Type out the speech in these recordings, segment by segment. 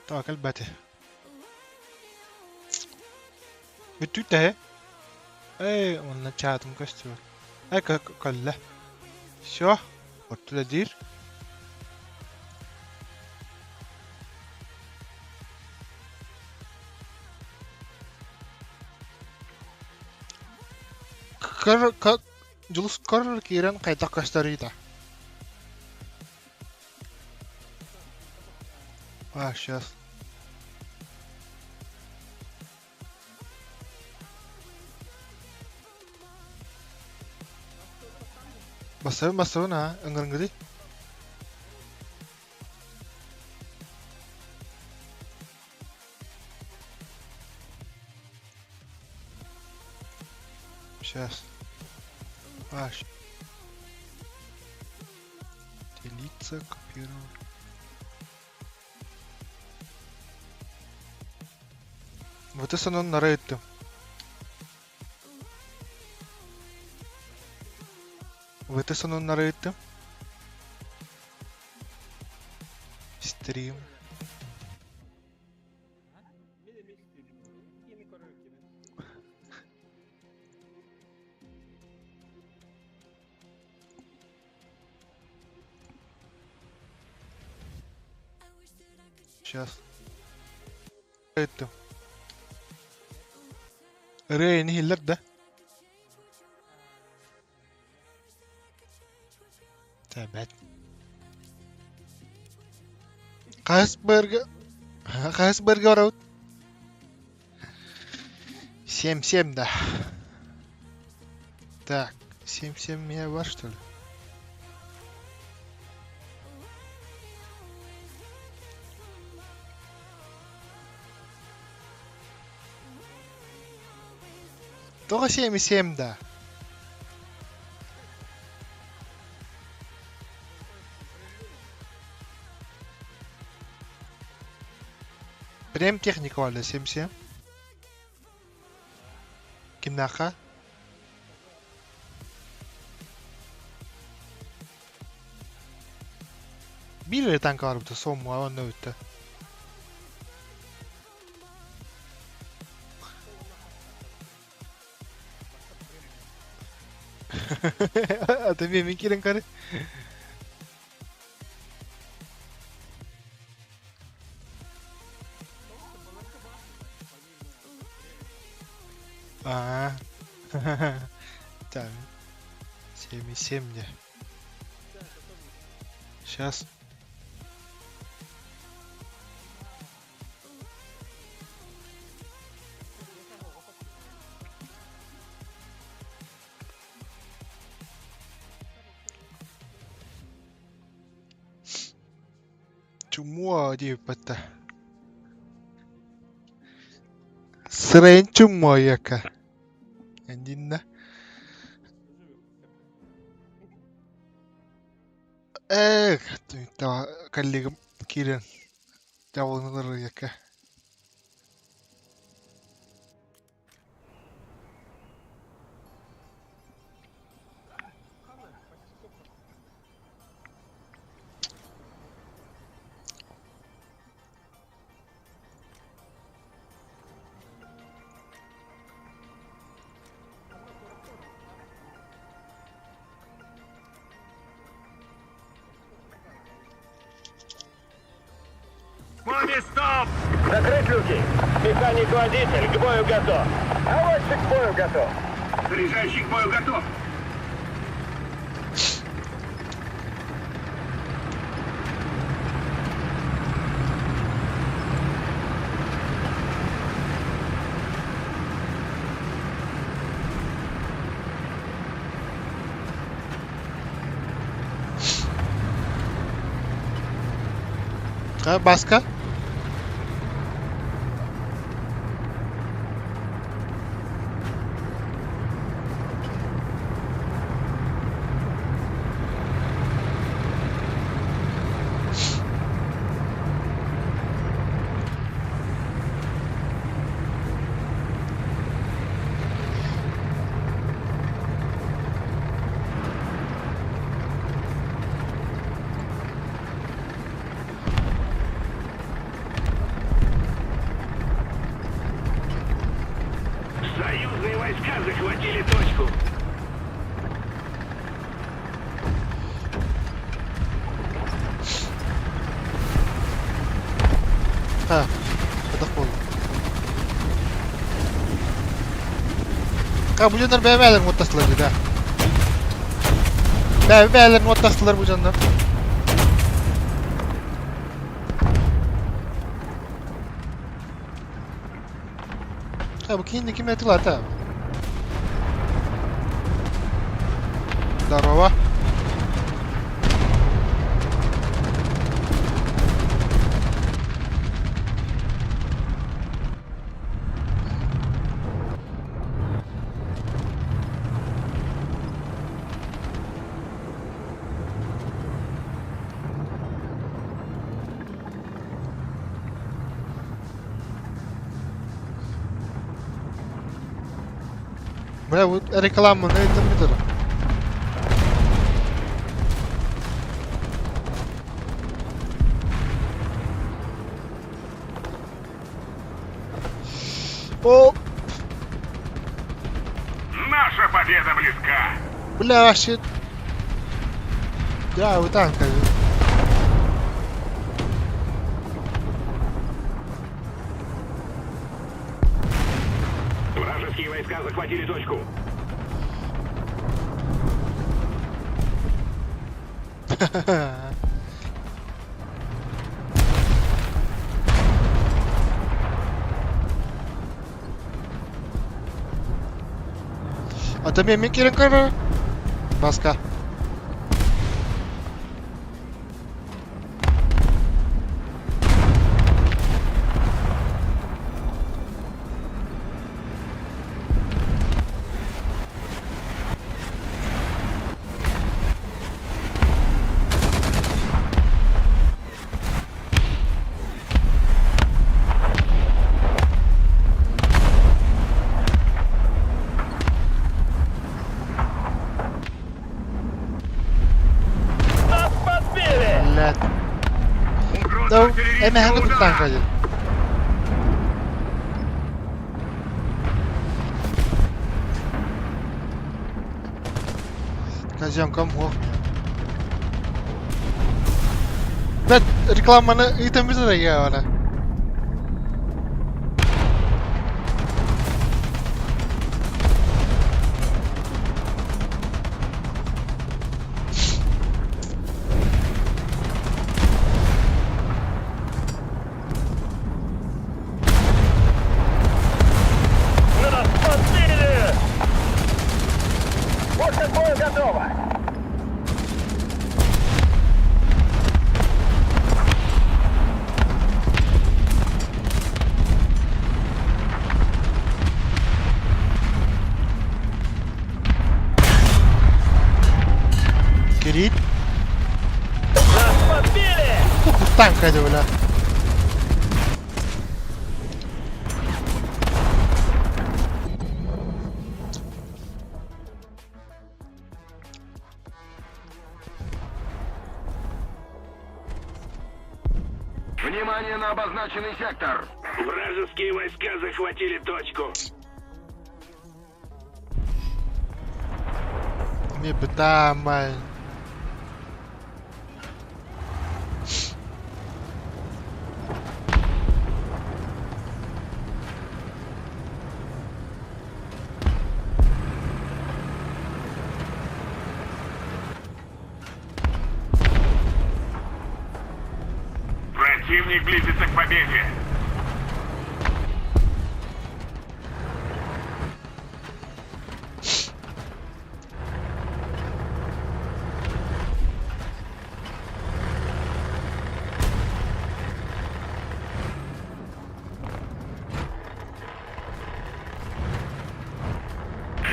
Тоҕо кэлбэти. Бүттүүт тэһэ. Эй, онно чаатым көстүбэт. Эй, көллө. Все, ортулэ диир. Көр, Дьулус көр киирэн хайдах көстөрүй да? А, сейчас. Басабын, басабын, а, ыҥырыҥҥытый. Сейчас. А, Делиться, копировать. Вот сонуннары ыыттым. Вот сонуннары ыыттым. Стрим. Сейчас. Ыыттым. Ырыа иһиллэр да? Тэбэт. Хаһыс бырга хаһыс бырга барабыт? 7-7 да. Так, 7-7 меня бар, что ли? Тоҕо 7-7 да? Прем техника валда 7-7. Кимнээххэ? Биир эрэ танка барбыта суоммуга онно бүттэ. А ты мин киирэн көрө. Аа. Так. 7,7 де. Сейчас. Чумуо диэбиппэттэ. Сырайын чумуойака. Эндинна. Эх, коллегам киирэн дьабылынар Маме, стоп! Закрыть люки! Механик-водитель к бою готов! Наводчик к бою готов! Заряжающий к бою готов! Баска? Ха, бу дьоннор бэйэ-бэйэлэрин уоттастылар дии да. Бэйэ-бэйэлэрин уоттастылар бу дьоннор. Ха, бу киинни ким этилата? Здорово. Бля, вот реклама на этом видео. О! Наша победа близка! Бля, вообще... Да, вот танка. Вражеские войска захватили точку. А там я кирен көрөр. Баска. Нас подбили! Блядь. Да, эмэһэҥҥэ туттаан кэлин. Казёнкам суох. Бэт рекламаны ыытан бүтэ да Нас подбили! Пушка к бою готова! Кирит. Нас подбили! Танк бля. Внимание на обозначенный сектор! Вражеские войска захватили точку. Мне бытамай. Противник близится к победе.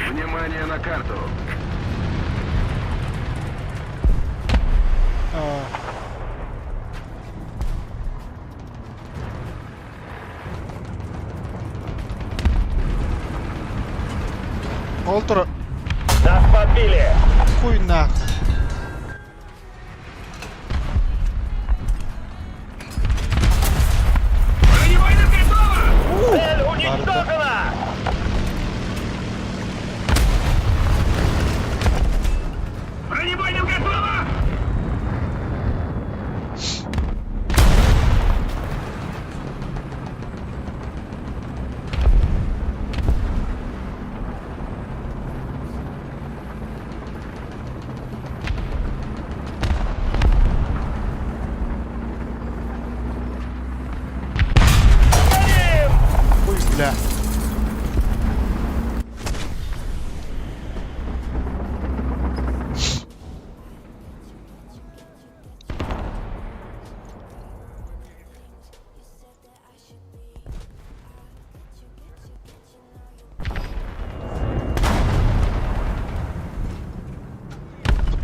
Внимание на карту. А. Ол тура Нас подбили! хуй нахуй. Бронебойным готово! Цель уничтожена! Бронебойным готово!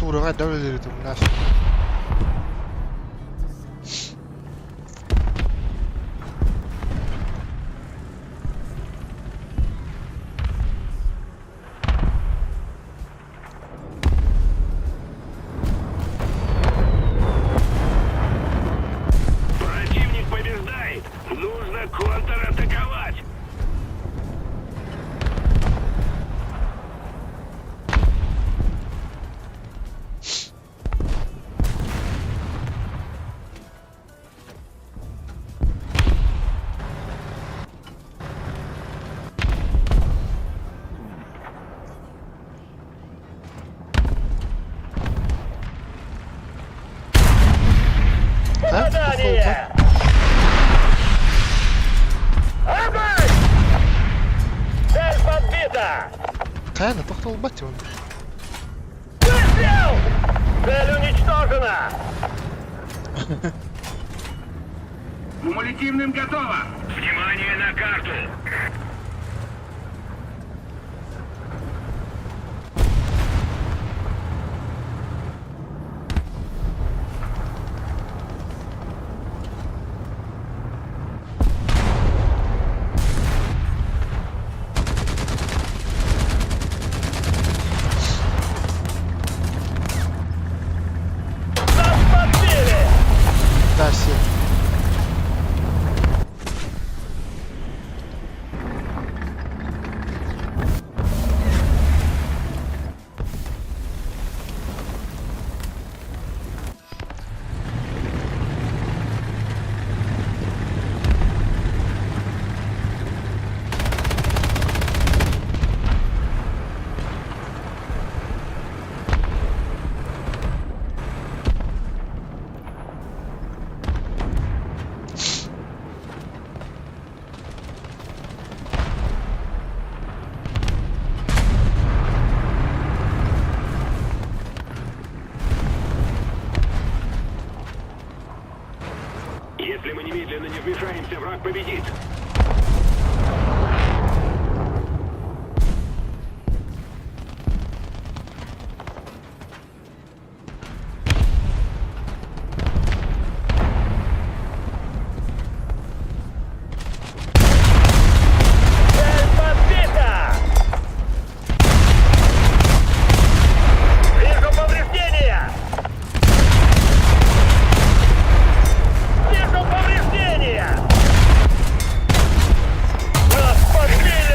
Фураҕа да үлэлииритимнэр. Противник побеждает! Нужно контратаковать! Попадание! Огонь! Цель подбита! Хайа, тохтолбат он. Выстрел! Цель уничтожена! Кумулятивным готово! Внимание на карту! Нас подбили! Да, все. Если мы немедленно не вмешаемся, враг победит. Цель подбита! Вижу повреждения! Вижу повреждения! Нас подбили!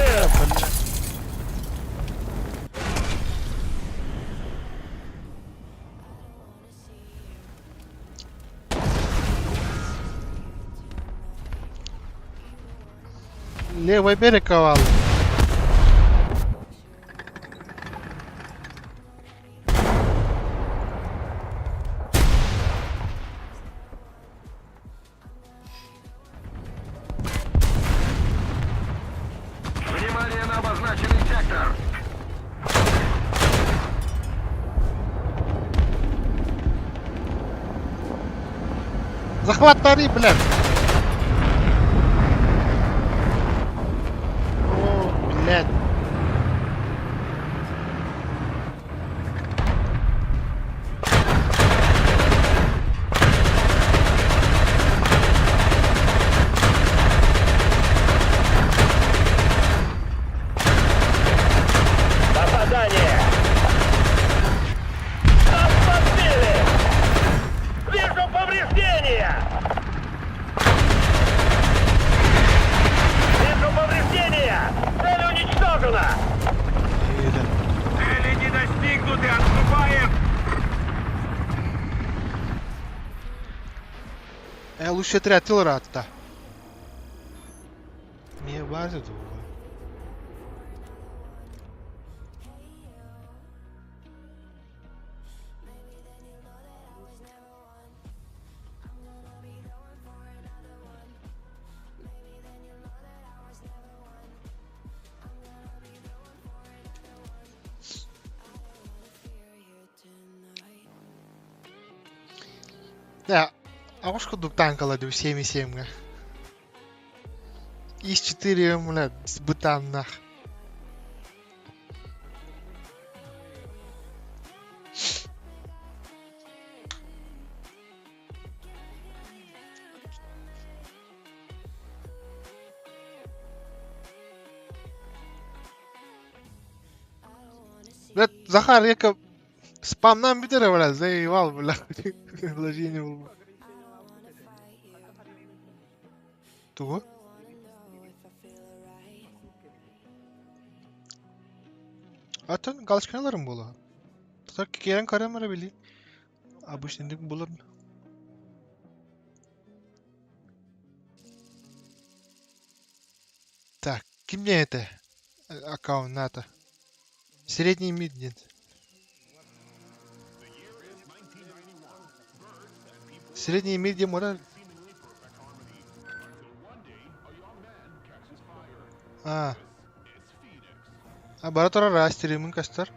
Левый берег овал. Внимание на обозначенный сектор! Захват Тари, блядь! О, блядь. Попадание! Нас подбили! Вижу повреждения! Вижу повреждения! Цель уничтожена! Цели не достигнуты! Отступаем! Лучше отряд ратта. Мне база Да, аҕыс курдук танкалар дуу 7,7-ҥэ. ИС-4, блядь, бытаннах. Блядь, Захар, яка спамнаан бүтэрэ, блядь, заебал, блядь. Предложение булбут. Тугу? Атын галочканаларым буолуо. Тутар киирэн көрөм эрэ били. Обычный булар. Так, ким диэн этэ? Аккаунната. Средний мид диэн. Средний мид диэн буолар. А. А бара турар стримин көстөр.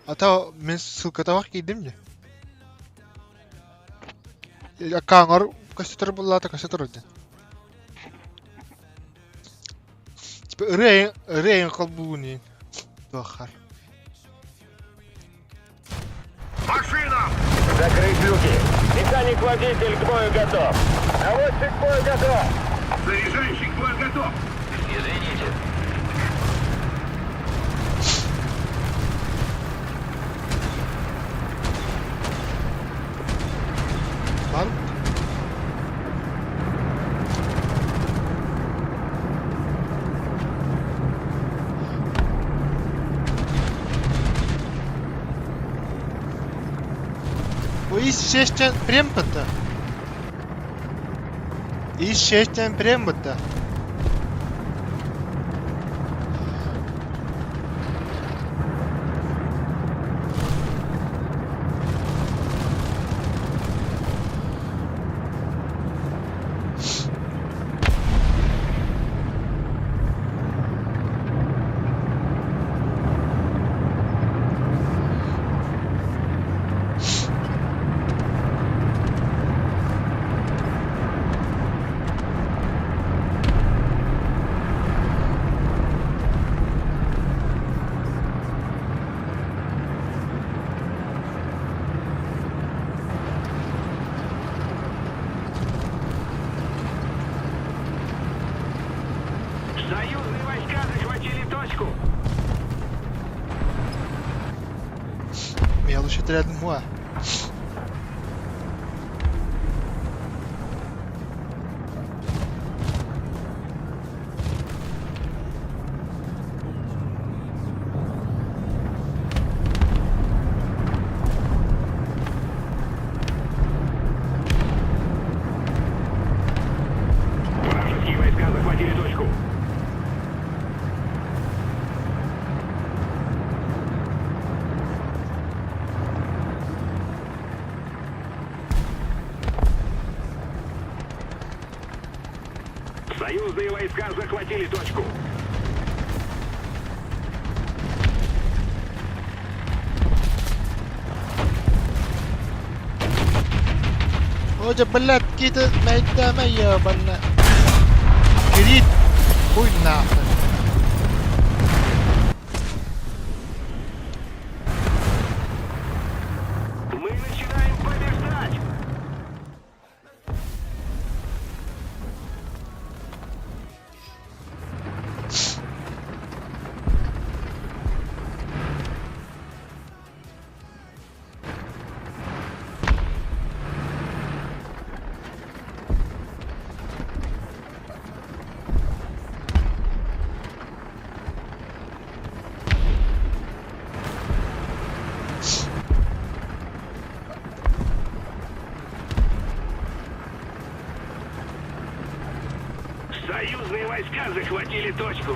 Ата мин ссылкатаҕа киирдим дии. Аккааҥар көстө буллаата көстө турар диэн. Типа ырыа ырыа эйин холбуун иин. Туоххар. Машина! Закрыть люки! Механик-водитель к бою готов! Наводчик к бою готов! Заряжающий к бою готов! Извините. Бар. Бу ис шестен прем бытта. Ис шестен прем бытта. Союзные войска захватили точку. Я лучше рядом муа. Вражеские войска захватили точку. Союзные войска захватили точку. О, блядь, какие-то ебаная. Крит. Хуй нахуй. Мы начинаем побеждать! Союзные войска захватили точку.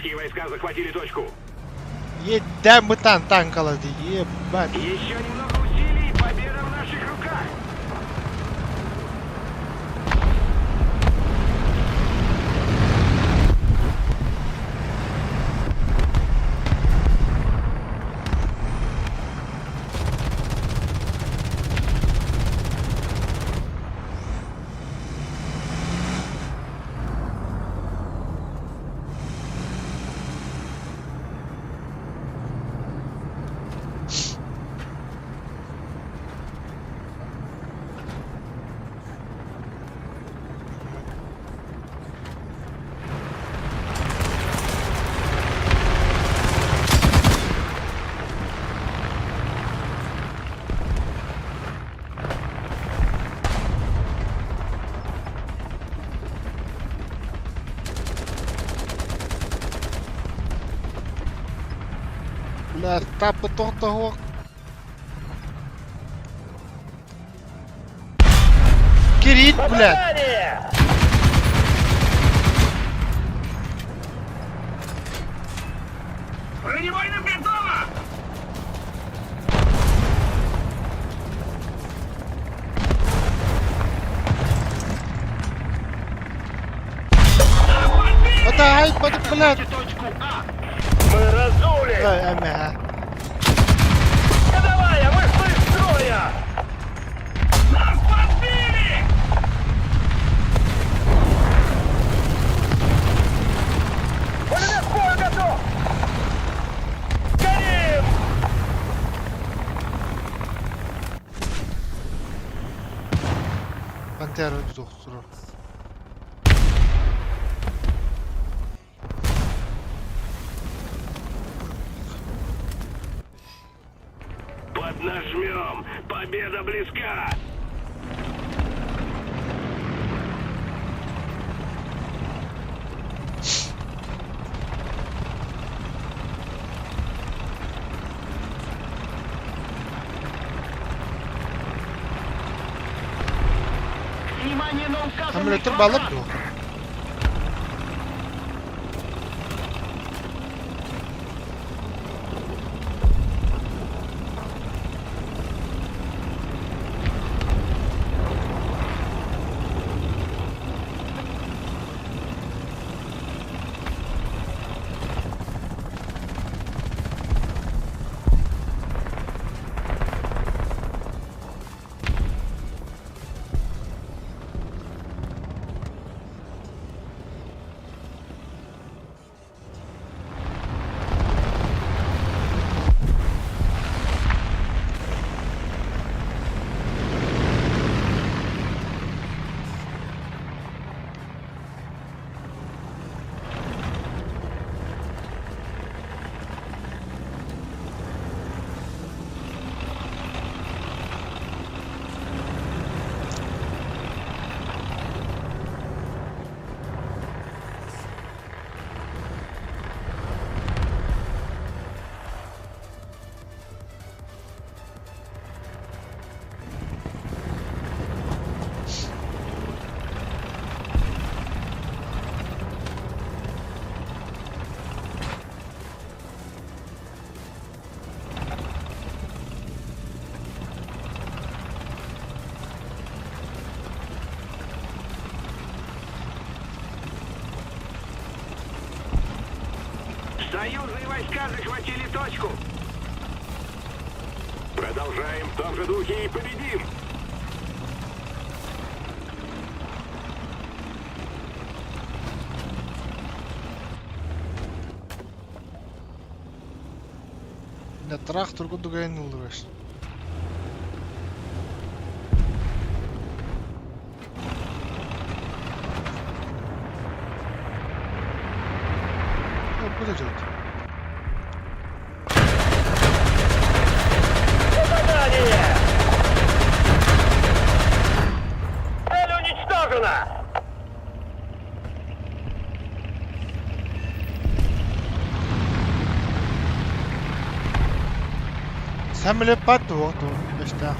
Советские войска захватили точку. Иэдээн бытаан танкалар дии, ебать. Еще немного усилий, победа в наших руках. Бля, тапы тохтоһуох. Кирит, блядь! Попадание! Бронебойным готово! Ата айпады, блядь! Точку А! Мы разули! Ай, эмэ. Давай, вышла из строя! Нас подбили! Пулемет к бою готов! Горим! Пантера тохтур. Поднажмем! Победа близка! Внимание на указанный Самолеттер баллар квадрат! дуо? Союзные войска захватили точку. Продолжаем в том же духе и победим. Не трактор курдук айнылдыбаш. Куда делать? Попадание! Цель уничтожена! Самолет дуо дуо. Эстэ.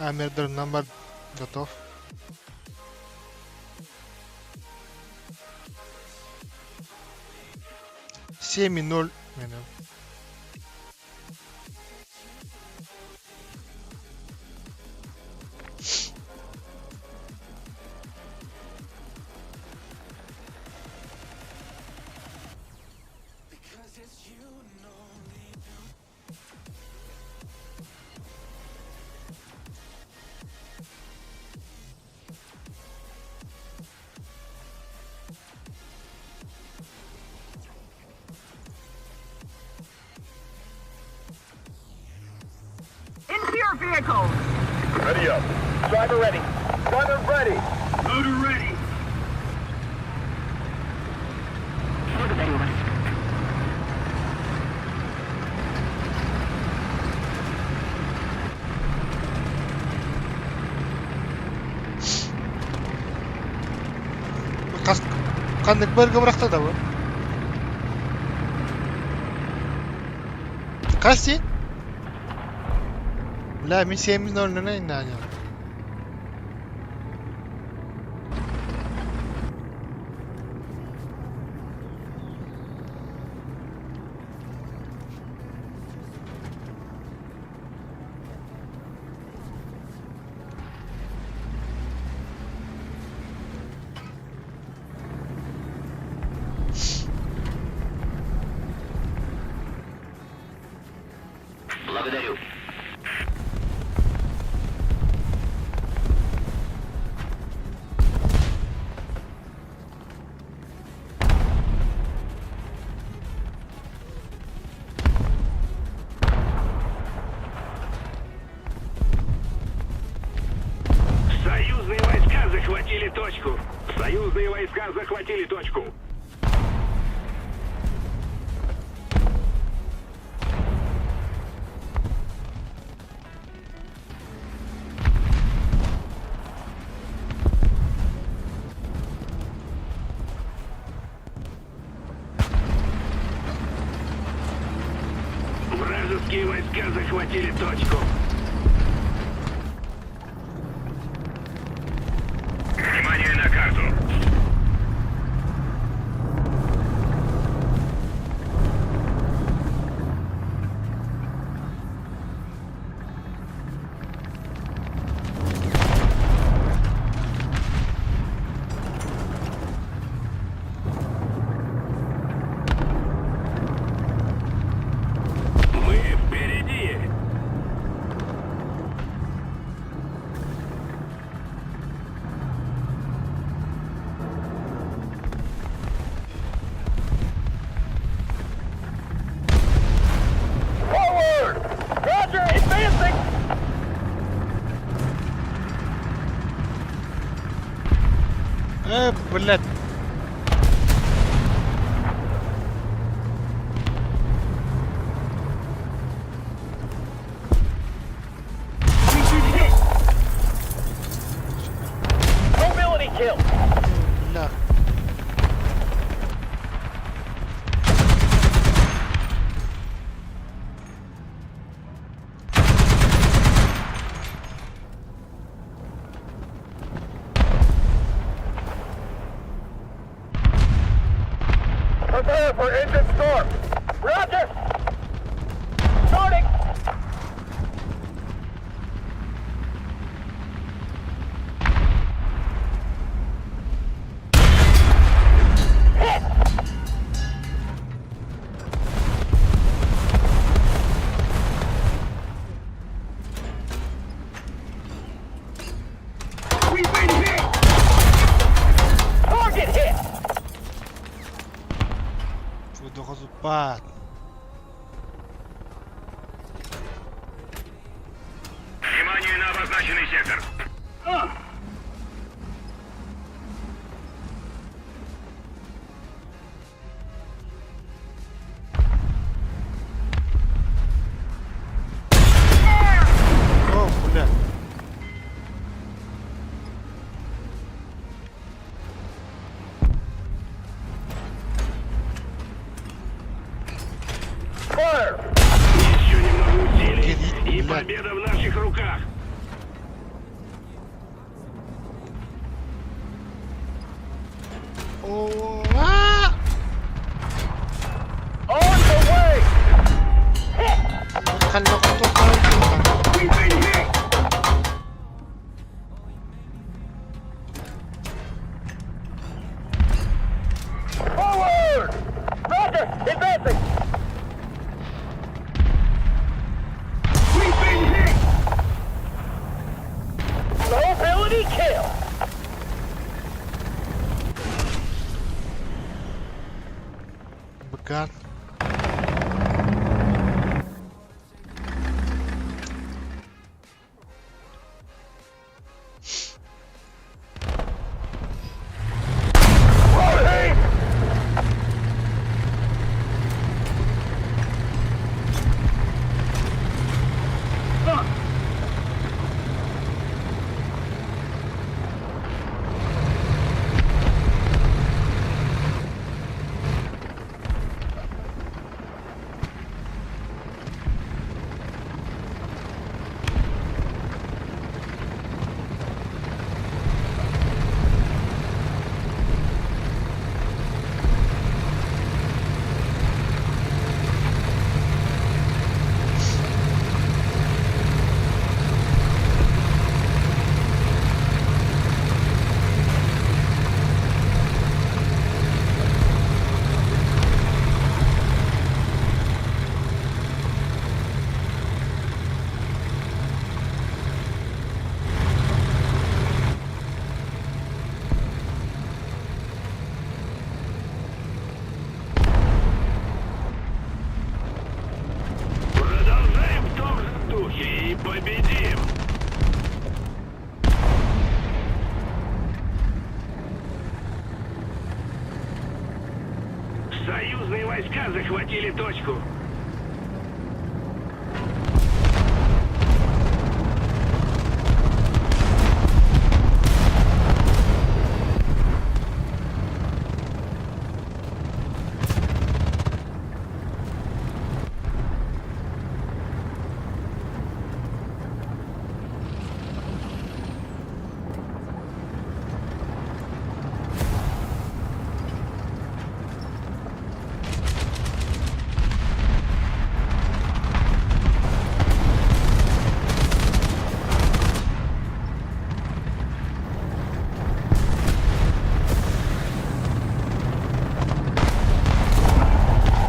Амердар number готов. 7,0 мене. Into your vehicles! Ready up. Driver ready. Gunner ready. Loader ready. Благодарю вас. Хас ханнык бырга бырахта да бу? Хас син? Бля, мин 7-0 иннэ. Благодарю. Союзные войска захватили точку. Союзные войска захватили точку. Вражеские войска захватили точку. Внимание на карту. Мы впереди. Forward! Roger, advancing! Блядь. We've been hit! Mobility kill! Бля. Prepare for engine start! Roger! Starting! Hit! We've been hit! Target hit! Чудо Внимание на обозначенный сектор. О, бля. Fire! Еще немного усилий, Гори, и блядь. победа в наших руках. О, аа! On the way! Ханна We've been hit! Forward! Roger! Advancing! We've been hit! Mobility kill! Быкан. Rotate! Продолжаем в том же духе и победим! Союзные войска захватили точку.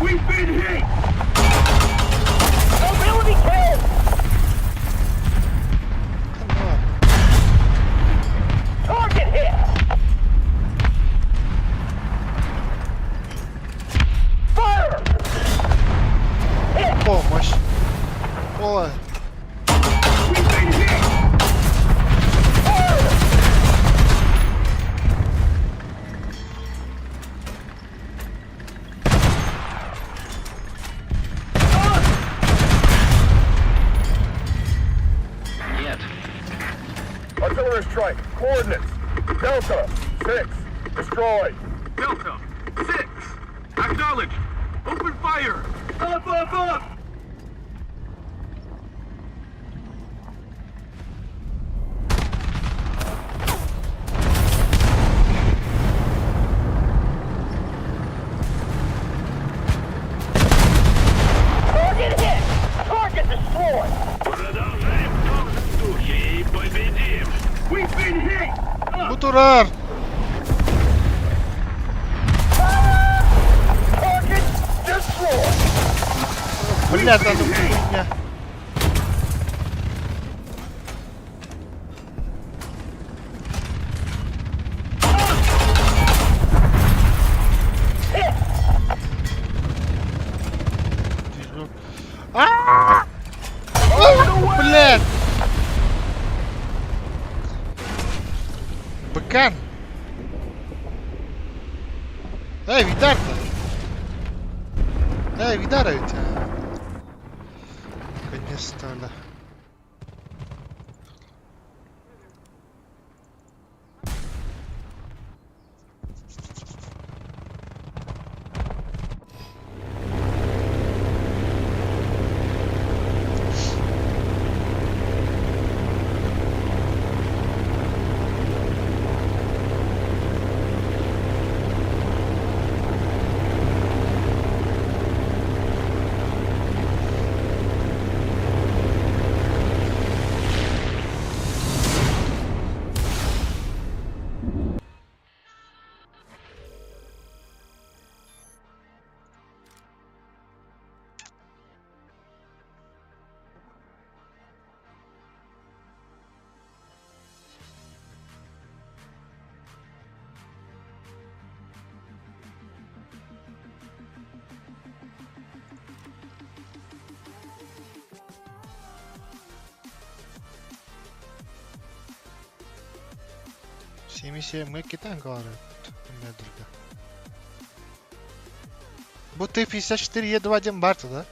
We've been hit! Mobility kill! Ханна. Target hit! Fire! Помощь. Ой. We've been hit! Fire! Нет. Artillery strike. Coordinates. Delta 6. Destroyed. Delta, 6! Acknowledged! Open fire! Up, up, up! Target hit! Target destroyed! Продолжаем в том же духе и победим! We've been hit! Бу турар. Target destroyed! Бля, да ну хуйня. Hit! Движок. А! Блядь! Быкан! Эй, Видар-то! Эй, Видара ведь! а. Наконец-то, да. 77 икки танкалар эбит. Бу Т-54Е2 диэн баар да?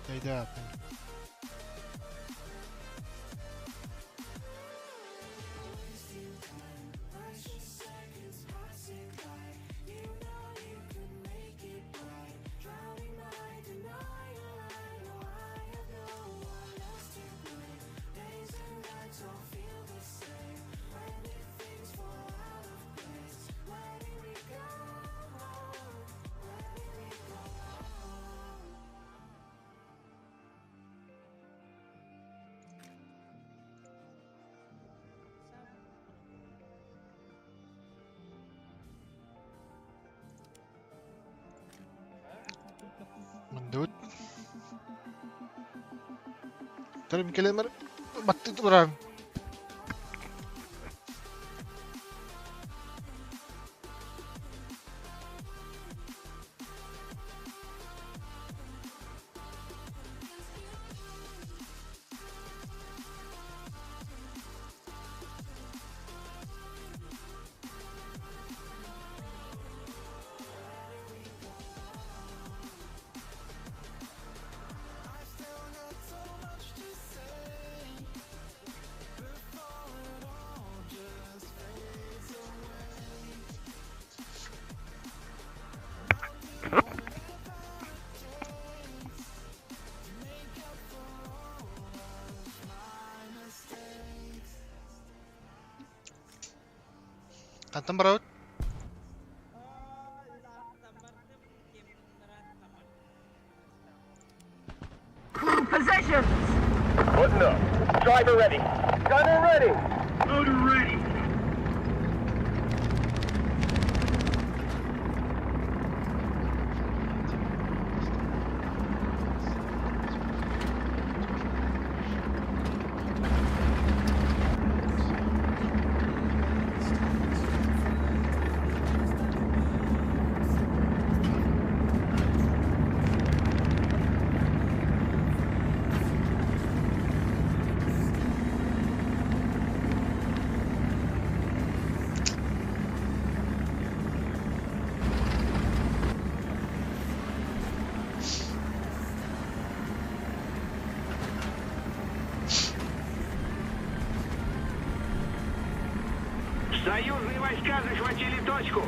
Өйдөөн. Мындыбыт. Тарым кэлэн баттыы туран. Хантан барабыт? Positions! Putting up. Driver ready. Gunner ready. Loader ready. Союзные войска захватили точку.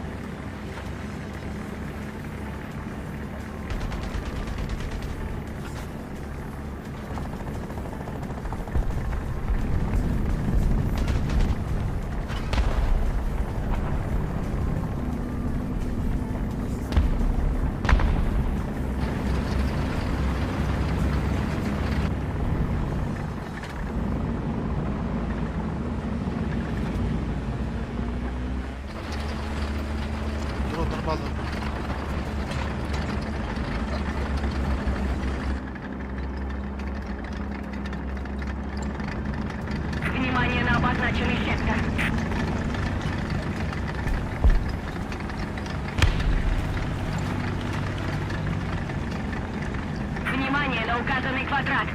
Дроннар бааллар. Внимание на обозначенный сектор. Внимание на указанный квадрат.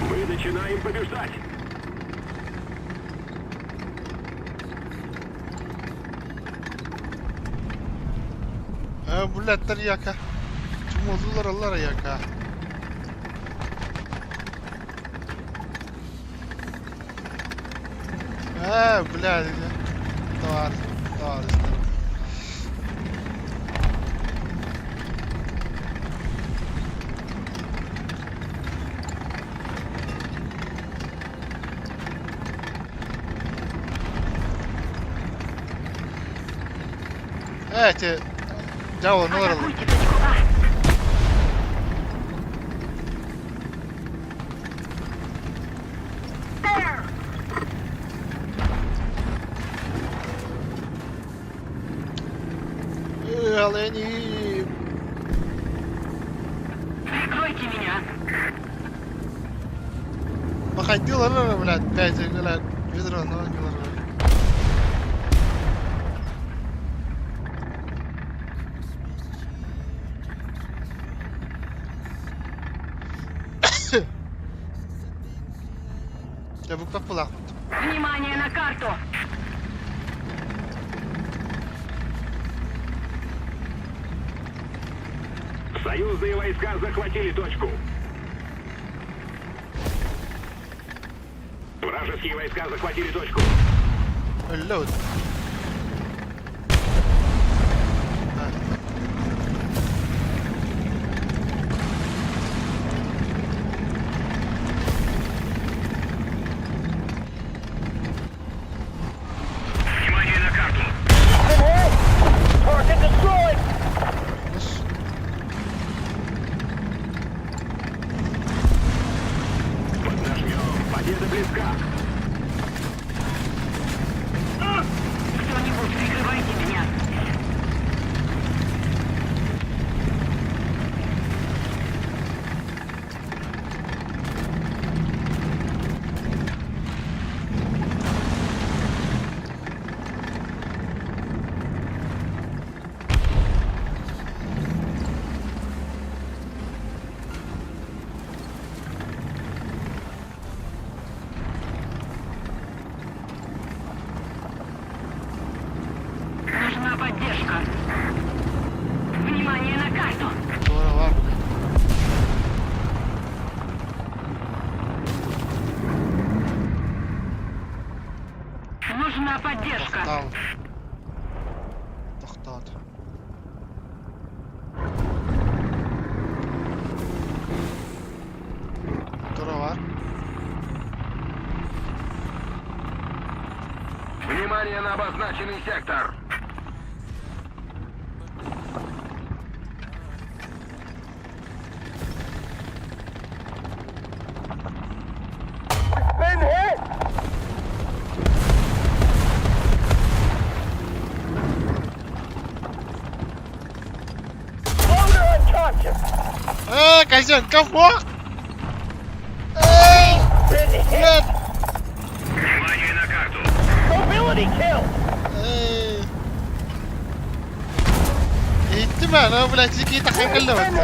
Мы начинаем побеждать. Э, булаттар яка. Чумолулар аллар яка. Э, блядь. Товар, товар. Э, те, дьявол, ну Атакуйте точку А. There! Э, олени. Прикройте меня. Походила, блядь, пять, блядь, ведро, ну, не. Ыппат булаахпыт. Внимание на карту! Союзные войска захватили точку. Вражеские войска захватили точку. Өллө ыт. Внимание на карту! Минус. Поднажмем! Победа близка! Кто-нибудь, прикрывайте меня! Нужна поддержка. Внимание на карту! Туора баар бile. Нужна поддержка. Тохтоол. Тохтоот. Туора баар. Внимание на обозначенный сектор! Э, козёнка, бог! Эй! Блядь! Внимание на карту! Эй! Иттим ана, блядь, кии тахсан кэллэ баттан.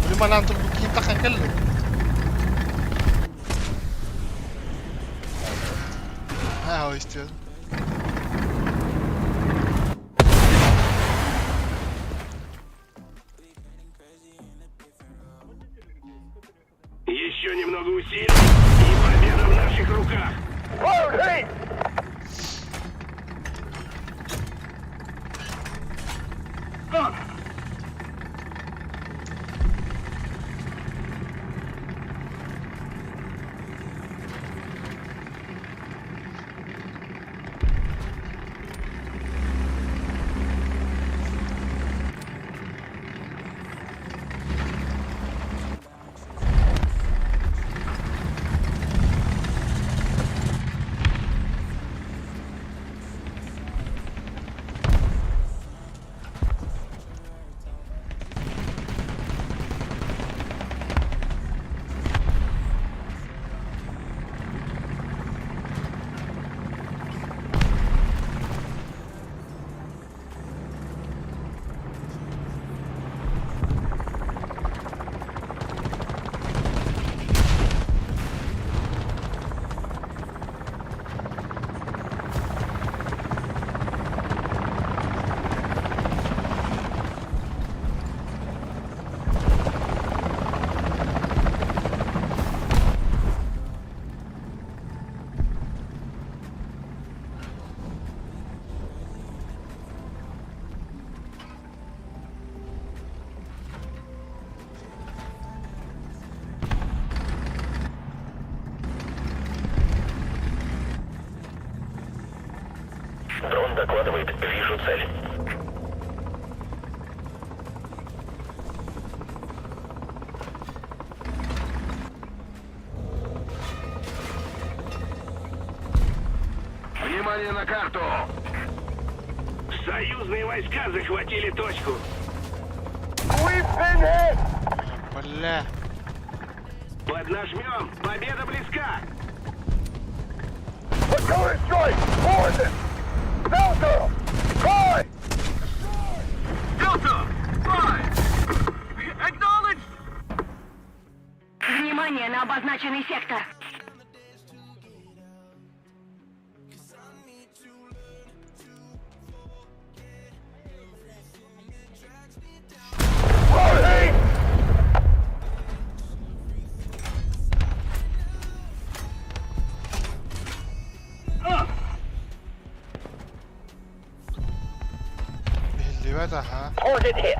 Били манан турбут киһи тахсан кэллэ. Ha, o istiyorum. Еще немного усилий, и победа в наших руках! Дрон докладывает, вижу цель. Внимание на карту! Союзные войска захватили точку. Бля. Поднажмем! Победа близка! Delta! Five! Acknowledged! Внимание на обозначенный сектор. Бэт аха. Target hit.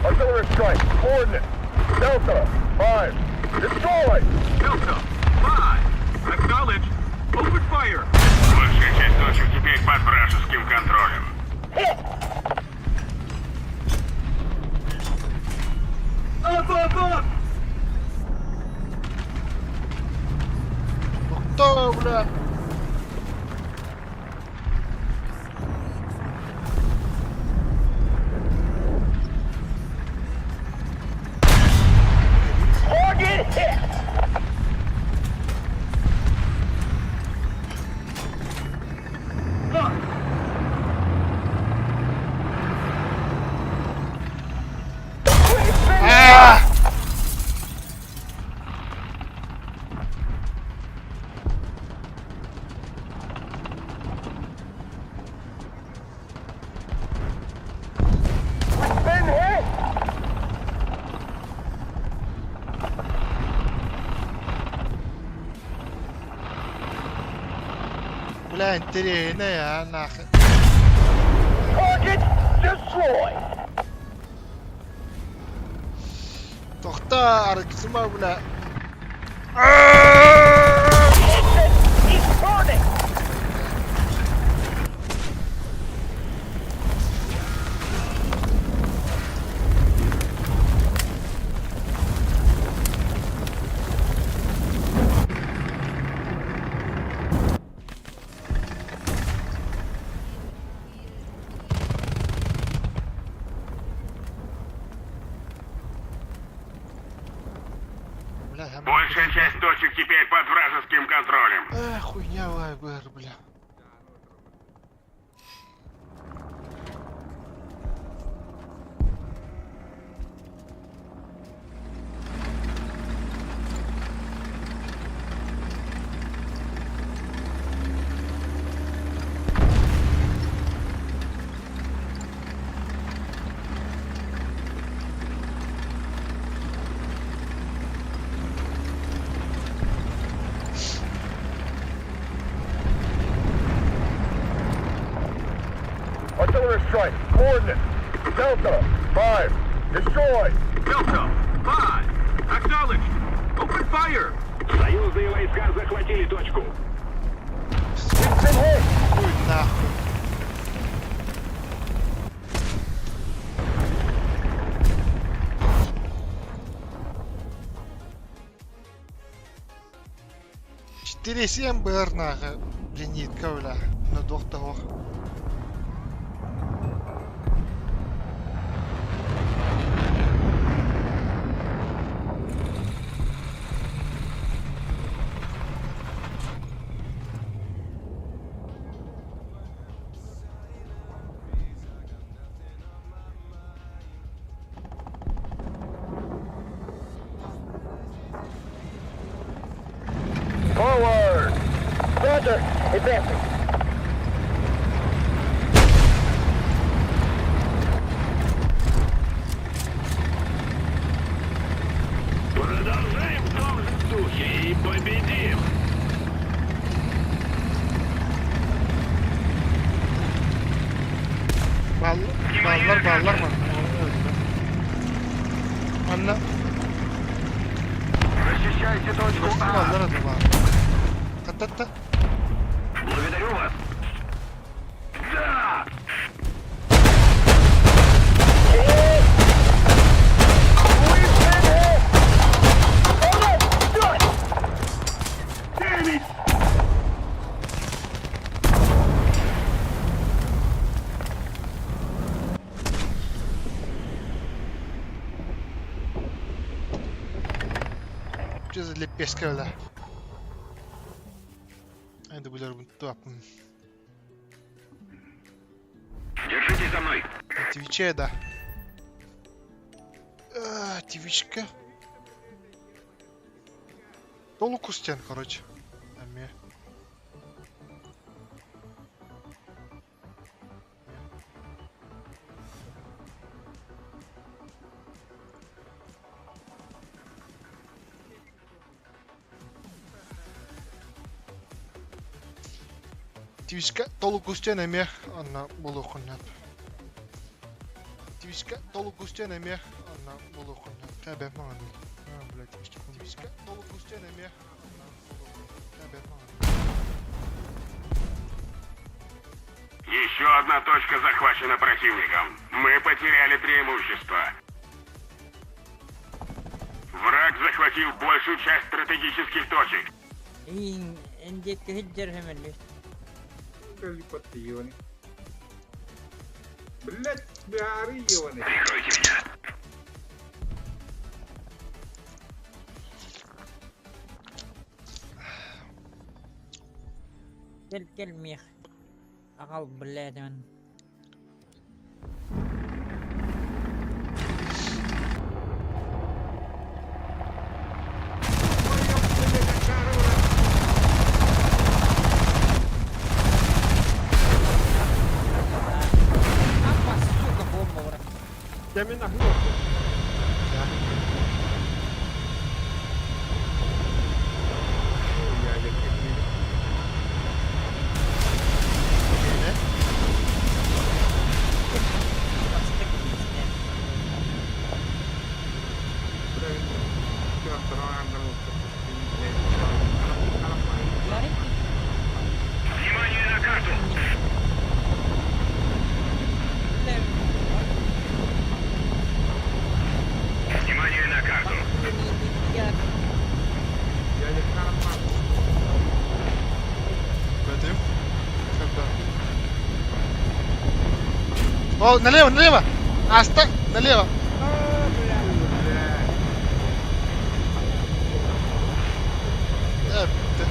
Artillery strike. Coordinate. Delta. 5. Destroy! Delta, 5. Acknowledged. Open fire. Большая часть точек теперь под вражеским контролем. Hit! Up, up, up! Тохтоо, бля! Target hit! Up! Ah! Been hit! Бля, интэриэһинэй аа, нахуй. Target destroyed! Тохтоо, аргысыма, бля. Engine is burning! Бля, я Большая часть точек теперь под вражеским контролем. Э, хуйня вайбер, бля. Artillery strike. Coordinate. Delta. 5. Destroy! Delta, 5. Acknowledged. Open fire. Союзные войска захватили точку. We've been hit! Хуй нахуй. 4,7 БР нахуй. Зенитка, бля. На двух того. Forward! Roger! Advancing. Продолжаем в том же духе и победим. Bal, ballar ballar mı? Anla. Защищайте точку Nasıl А. ballar adı var? Tat tat tat. Благодарю вас. Да! We've been hit! Hold up! Done! Damn it! Что за лепешка, бля? Айда булар бун туапын. Держитесь. Следуйте за мной! Твиче да. Твичка. Толук устен, короче. Эмиэ. Твичка толук устен эмиэ онно булуоххун сөп. Твичка толук устен эмиэ онно булуоххун сөп. Тэбэ маҥан. А, блядь, Твичка толук устен эмиэ онно булуоххун Тэбэ маҥан. Еще одна точка захвачена противником. Мы потеряли преимущество. Враг захватил большую часть стратегических точек. Эндиэкки сылдьар хэмэллэр. Блять, бяры ебаный. Прикройте меня. Кэл кэл миэх. Аҕал блядь. Апа, сука, бомба бара. Да. Миэнэ. Бастык биистэ. Ярик? Внимание на карту! Бля, Внимание на карту! я Пойдем. Когда? О, налево, налево! Аста, налево! Э, да.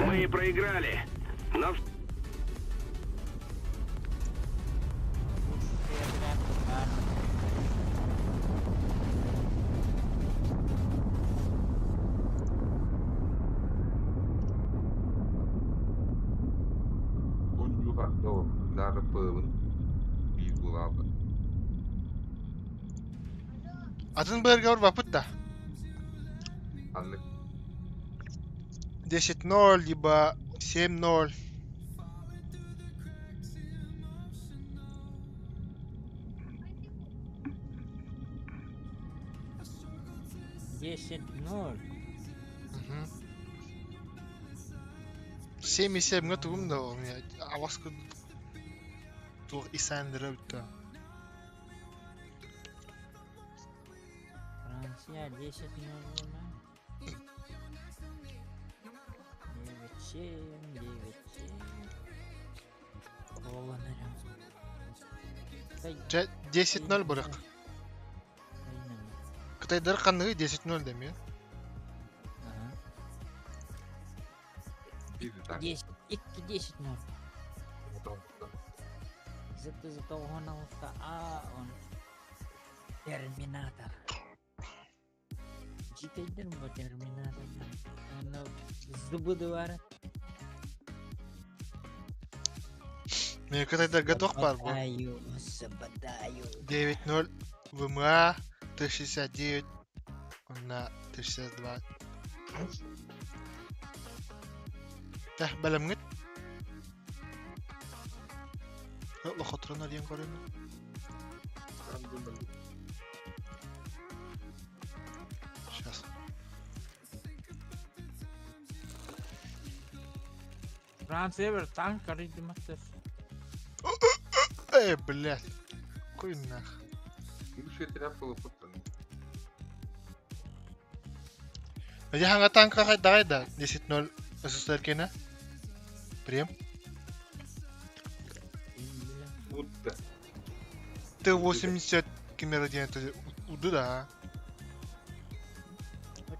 Мы проиграли, но Атын бэргэр бапыт да. 10-0, либо 7-0. 10-0. Мгм. 7,7 га тугум да ол меня. Аваску туох исандыра бүтті. Франция 10-0. 9-7, 9-7. Колонарям. Жа 10-0 бұрық. Кытайдар қанығы 10-0 деме. Ага. 10, 2 10-0. Зато зато он а он Терминатор. Житейдер бу Терминатор. Оны зубы дувары. Мен Кытайдарга туох бар бу? Забадаю, забадаю. 9-0 ВМА Т-69 на Т-62. Тә, бәлемгит. Лохотрон диэн көрөмүн. Сейчас. Франция бір танк арыйдыматтыр. Эй, блядь. Хуй нах. Я танка хайда да 10-0 СССР кена. Прем. Т-80 кемера диэн уду да.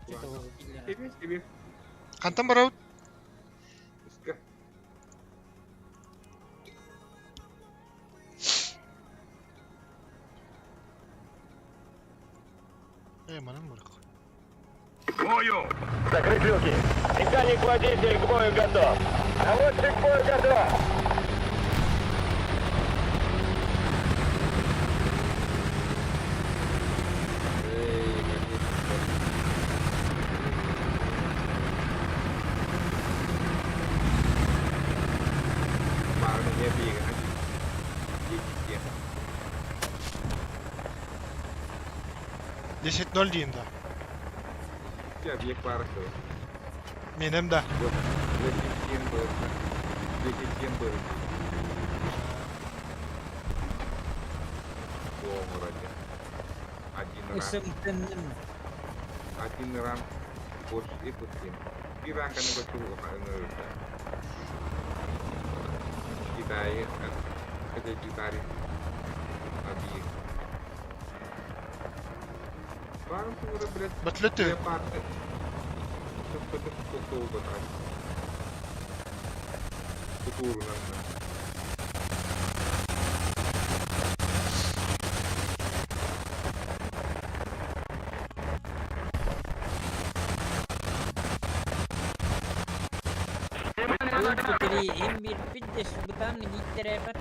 Тебе, тебе. Хантан барабыт? Иска. Э, манан барык. К бою! Закрыть люки! Механик-водитель к бою готов! Наводчик к бою готов! Эй, конечно. Баарын эмиэ биһиги диэки 10-0 диин да. Икки объект баар сыл. Менем да. 10-7 было. 10-7 было. О, вроде. Один ранг. Ысымтынным. Один ранг больше и пустим. И ранга не хочу Китай, хотя Китай объект. Баарым тугура, блядь, Батлеты. парты. Кутурунан. Три им биирбит бытаан гииттэрэбэт.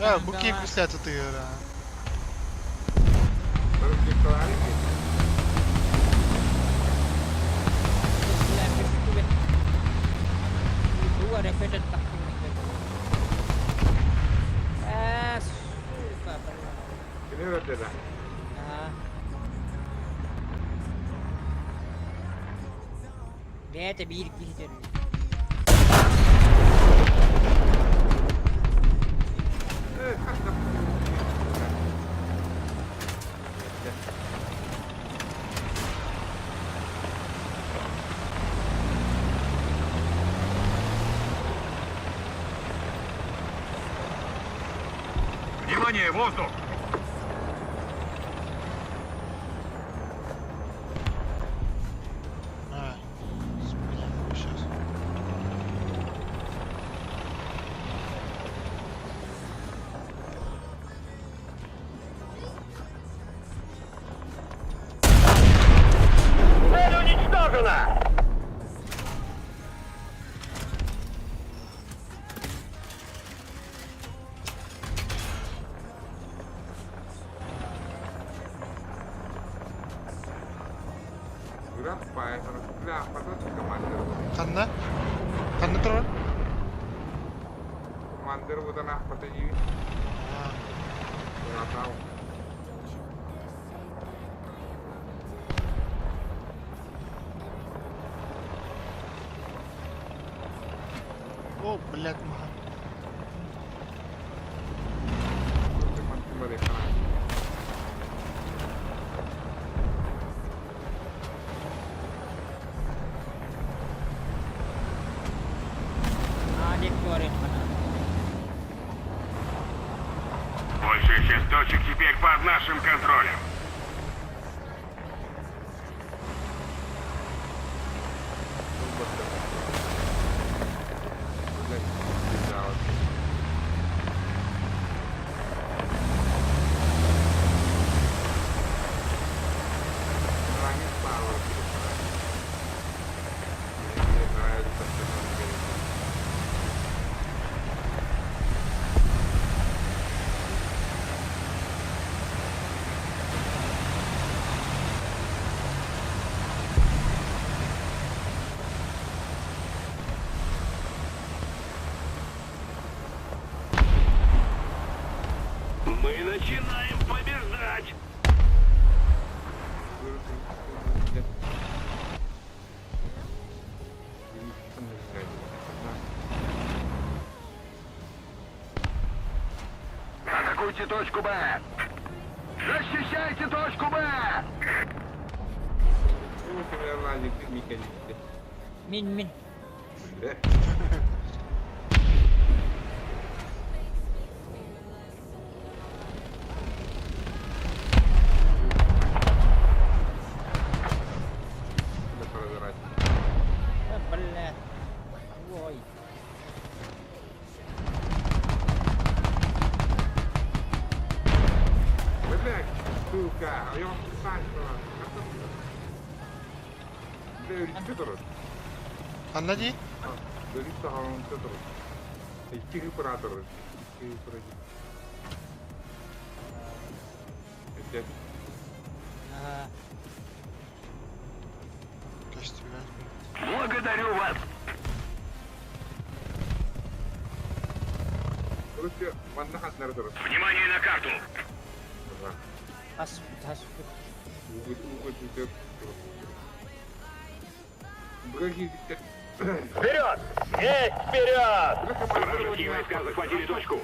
А, бу кип күстәтә тыгыра. Бэйэтэ биир киһи төрүүр. Внимание, воздух! А, сейчас. Цель уничтожена! Ханна? Ханна турар? Командир бутана патаyi. А, О, блядь, маха. Большая часть точек теперь под нашим контролем. точку Б! Защищайте точку Б! Мин мин. Бля. Ой. Ханна дии? Ага. Көстүбэт. Благодарю вас! Внимание на карту! Хас хас. Вперед! Есть вперед! Вражеские войска захватили точку.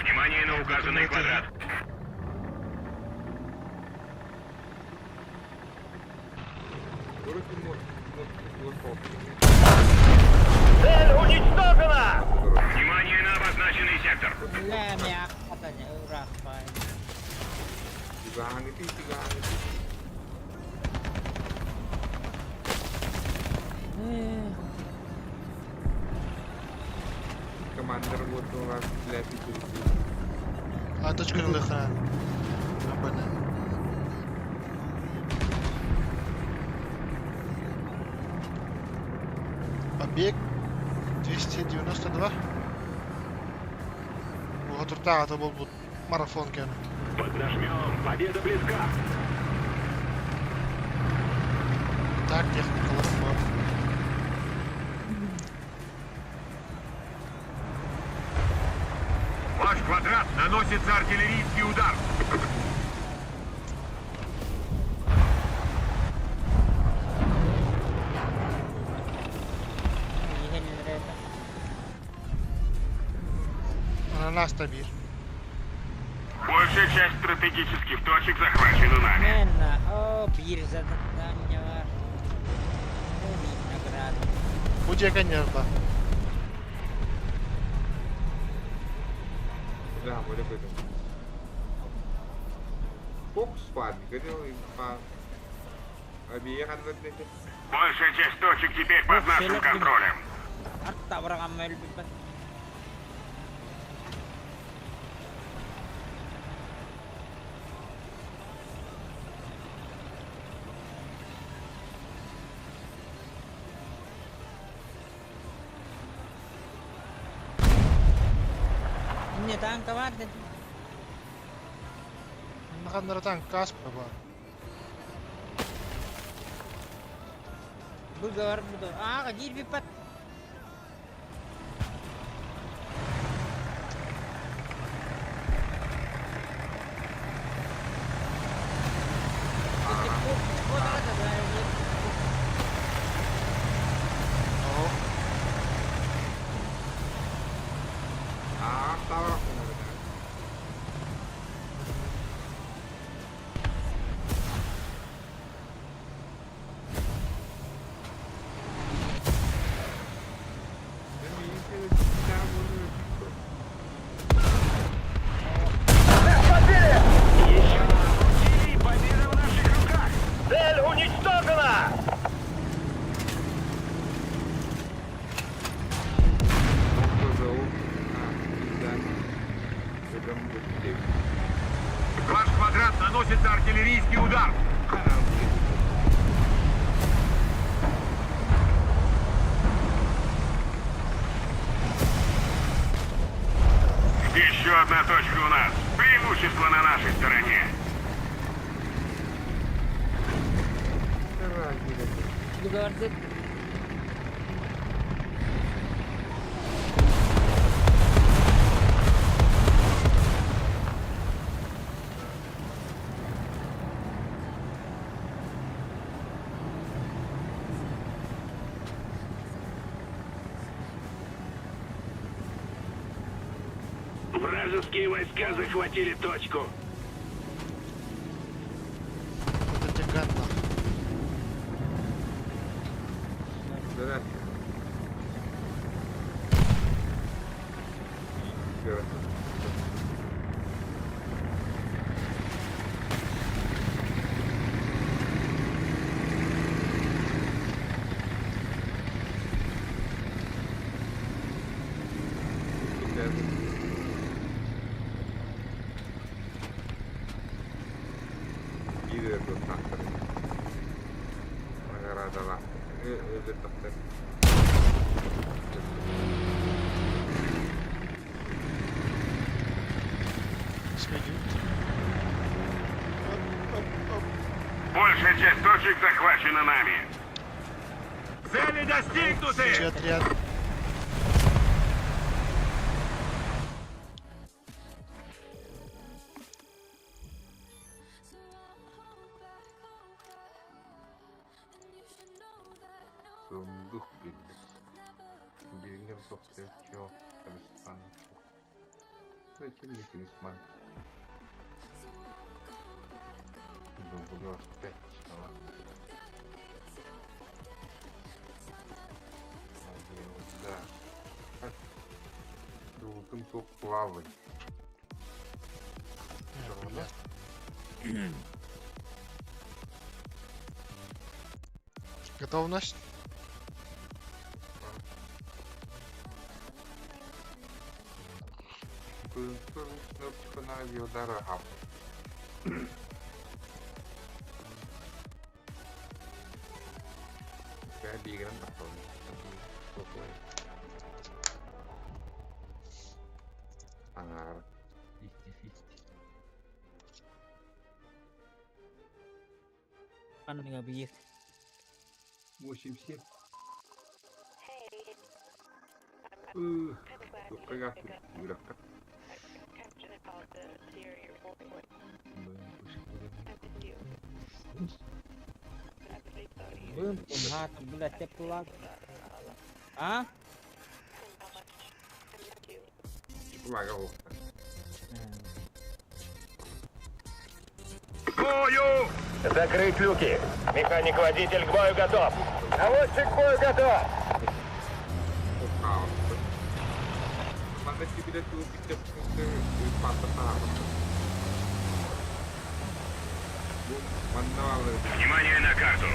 Внимание на указанный квадрат. Цель уничтожена! Внимание на обозначенный сектор. Бля, мя katanya urah bay. А точка ылыхына. Абана. Побег 292. Уһатыртааҕыта буолбут марафон кэнэ. Поднажмем. Победа близка. Так техникалар бар. Ваш квадрат наносится артиллерийский удар. Иһэллэрэ Ананас та биир. Большая часть стратегических точек захвачена нами. Мэнна, о, биир задание бар. О, биир награда. Бу дьиэ нерва. Большая часть точек теперь под нашим контролем. Арта барган өлбүппүт. Инне танка бар дедим. Ханнаратан каспа бар. Бу бар бу. Ага, киирбиппит. Оо. Еще пару победа в наших руках. Цель уничтожена! Ваш квадрат наносится артиллерийский удар. Еще одна точка у нас. Преимущество на нашей стороне. Gördük. Вражеские войска захватили точку. Это тяган Да. Биир ырыттахтар наҕараадалаах өлөрдөхтөр. Большая часть точек захвачена нами. Цели достигнуты! Отряд. Сундук билбит. Билиҥҥи тохтооччу Талисман. Зачем мне талисман? Дублер 5 стало. Да. Дултум туох плавай. Бля. Готовность? Аҥаар 50-50. Ханнык объект? 87. Туохха үрэххэ. Бым, хат, блядь, теплак. А? Теплага оҕуста. К бою! Закрыть люки. Механик-водитель к бою готов. Наводчик к бою готов. Хаалбыт. Манна сибилэ туу паттатаабыт. Бу манна баалар Внимание на карту.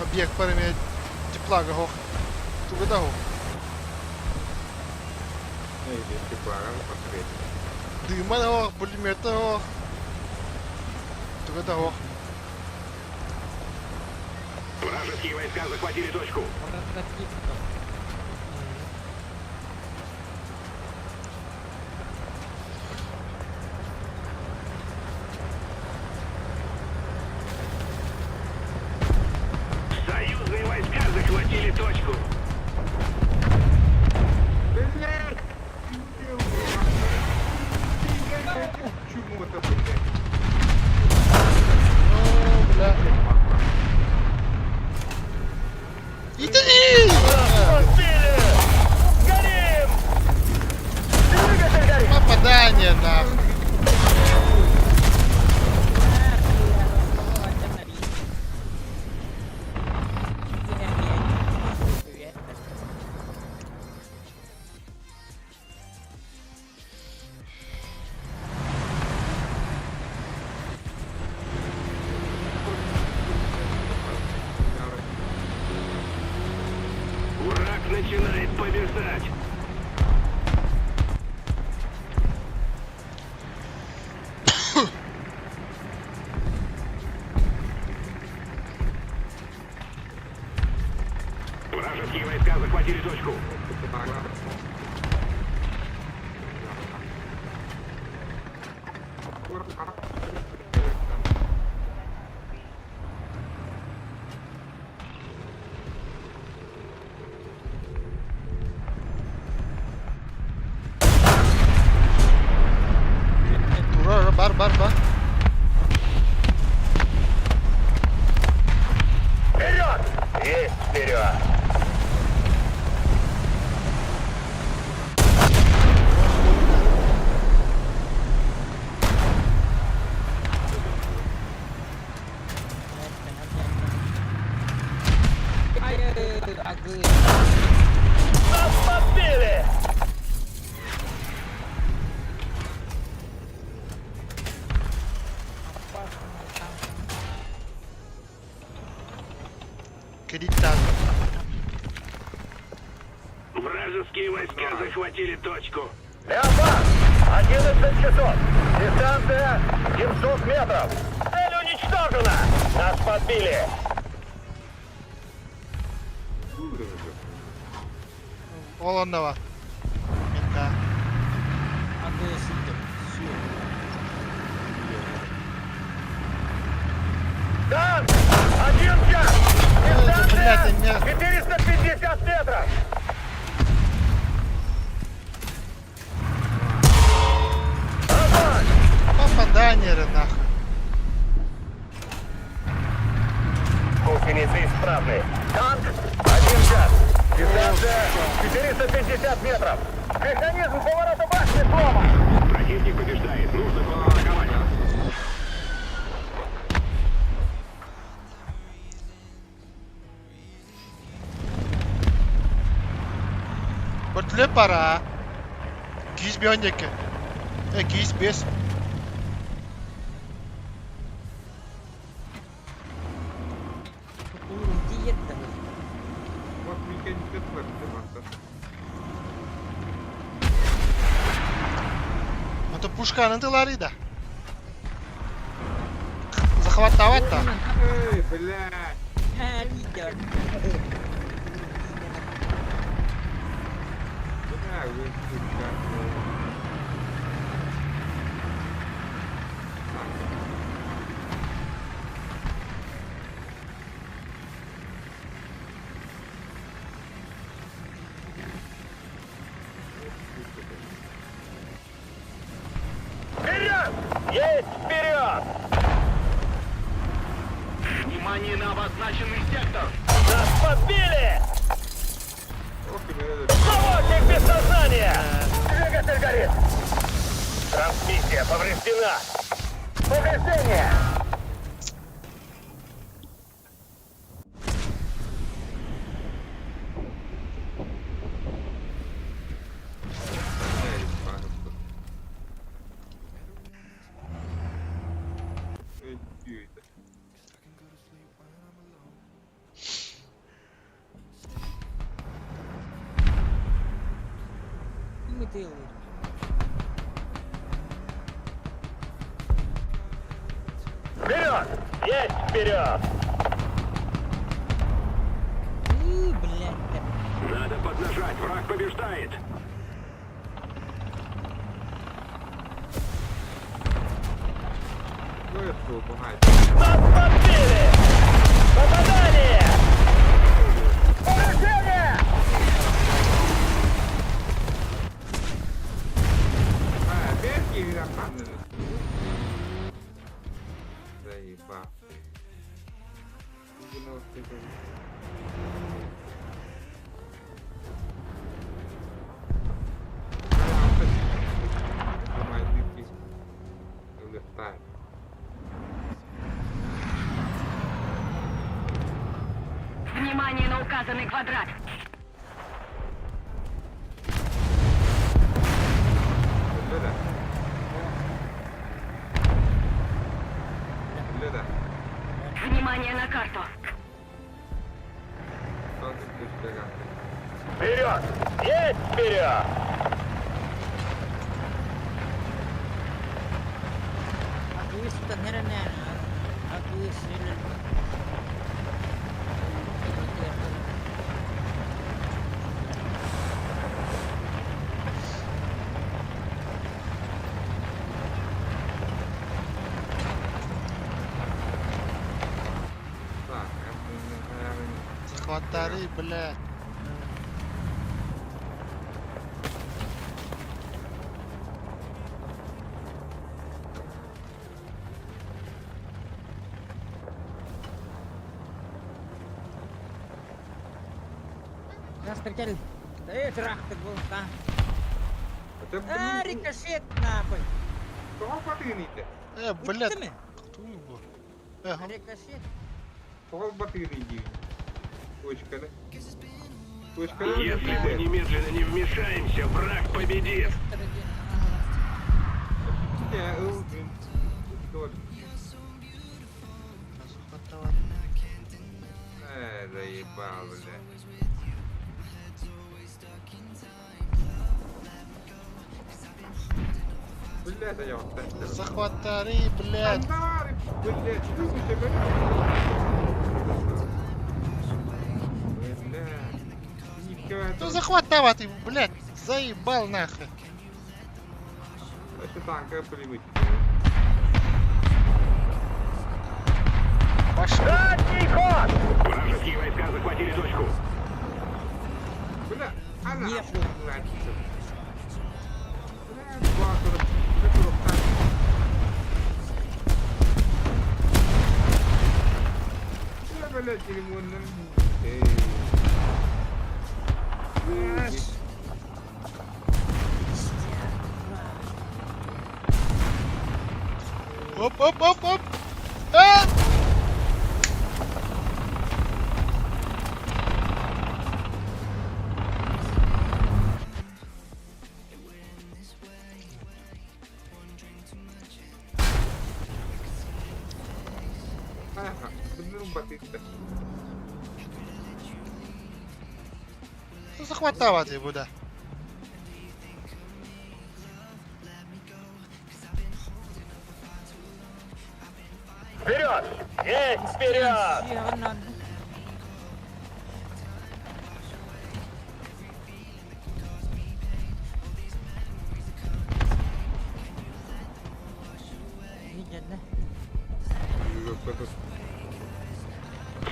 Объект парами теплага хох. Тугада хох. Теплага посредник. Дыма хох, пулемета хох. Тугада хох. Вражеские войска захватили точку. Прототип. Союзные войска захватили точку. Блядь! Чему-то, блядь? О, бля. Иди! Горим! Двигатель горит! Попадание нахуй. Враг начинает побеждать. Вражеские войска захватили точку. Вперед! Есть вперед! Нас подбили! Кредитан. Вражеские войска захватили точку. Леопард! 11 часов! Дистанция 700 метров! Цель уничтожена! Нас подбили! Ол онно бар. Мента. Танк! Один час! Блядь, Дистанция меня- 450 метров! Огонь! Попадание нахуй. Гусеницы исправны. Танк! Один час! Дистанция 450 метров! Механизм поворота башни сломан! Противник побеждает. Нужно контратаковать. Вертолет пора. Киз бионики. Киз без. Это пушка анытылары да. Захват да. Эй, блядь! Бля, вы сука. Вперед! Есть вперед! Внимание на обозначенный сектор. Нас подбили! Ох, и мне надо Наводчик без сознания! Двигатель горит! Трансмиссия повреждена! Повреждение! поставить пару. Эй, чё это? Вперед! Есть вперед! Надо поднажать. Враг побеждает. Ну, я что, помогать. Нас подбили! Попадание! Повреждение! А, опять Кирилл Заебал. Внимание на указанный квадрат. Внимание на карту. Вперед! Есть вперед! Так, это, наверное, Захватары, блядь. Кастер кэл. Э, трактор был, да. А, рикошет нахуй. Тоҕо батыгын иитэ? Э, блядь. Ыттымы? Кто его? Э, Рикошет. Тоҕо батыгын иитиин? Точканы. Точканы Если мы немедленно не вмешаемся, враг победит! Э, заебал, бля. Бля, да я вот так. Захватари, блядь. Андары, блядь, что у тебя? Бля, нифига. Ну захватава ты, блядь, заебал нахуй. Вообще танка плевать. Пошел. Задний ход! Вражеские войска захватили точку. Бля, она Нет. блядь. Бля, 2,40, 40 танк. Бля, блядь, дерьмо, Эй. Блядь. Оп, оп, оп, оп. А! Ага, ну, батыста. Ну захватава ты, буда. Вперед! Есть вперед! Сиэҕин надо. Видят, да?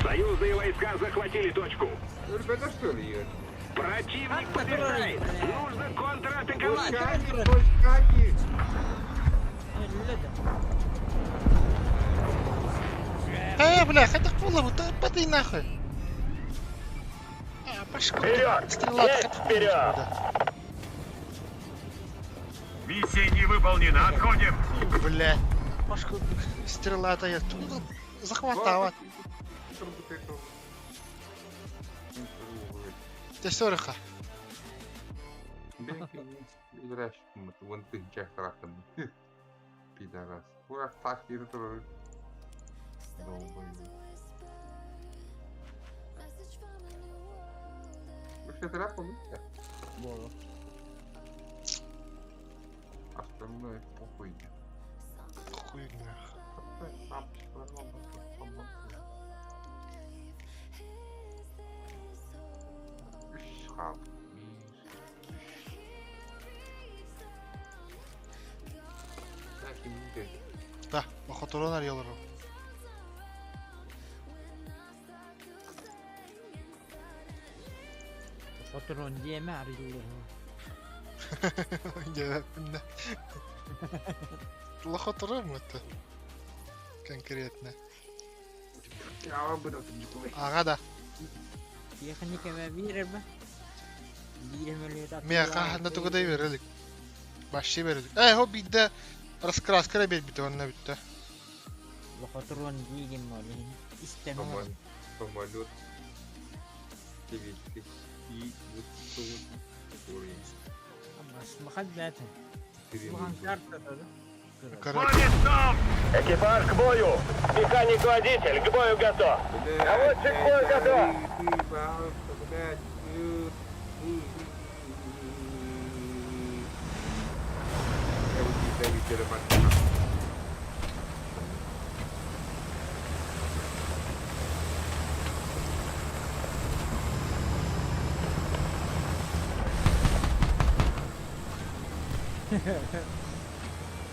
Союзные войска захватили точку. Ребята, что ли, ее? Противник побеждает! Нужно контратаковать! Точками, точками! Өллө Э, бля, хотя голову, да падай нахуй. А, пошел. Вперед! Стрела Есть вперед! Миссия не выполнена, отходим! Бля. Пашку стрела-то я тут захватала. Ты сороха. Пидорас. Ура, так, и это... Долбоёб. Вообще зря получится. Буолуо. Остальное похуй. Хуйня. Үс хаал. Так, кимде? Да, лохотрон арыйаллар. Хотурун диэмэ арыйыллар. Диэбэппин да. Лохотрон это. Конкретно. Я буду Ага да. Тиэхиньикэ биир эрбэ. Биир мөлүөт Миэхэ ханна тугу да берелик. Вообще берелик. Эй, хо бидде раскраска эрэ биэрбитэ онно бүттэ. Лохотрон диигин молин. Истэн олорор. Самолет. 9 и вот Махат бээтэ. Улахан карта да. Короче, Экипаж к бою! Механик-водитель к бою готов! Наводчик к бою готов! Блядь,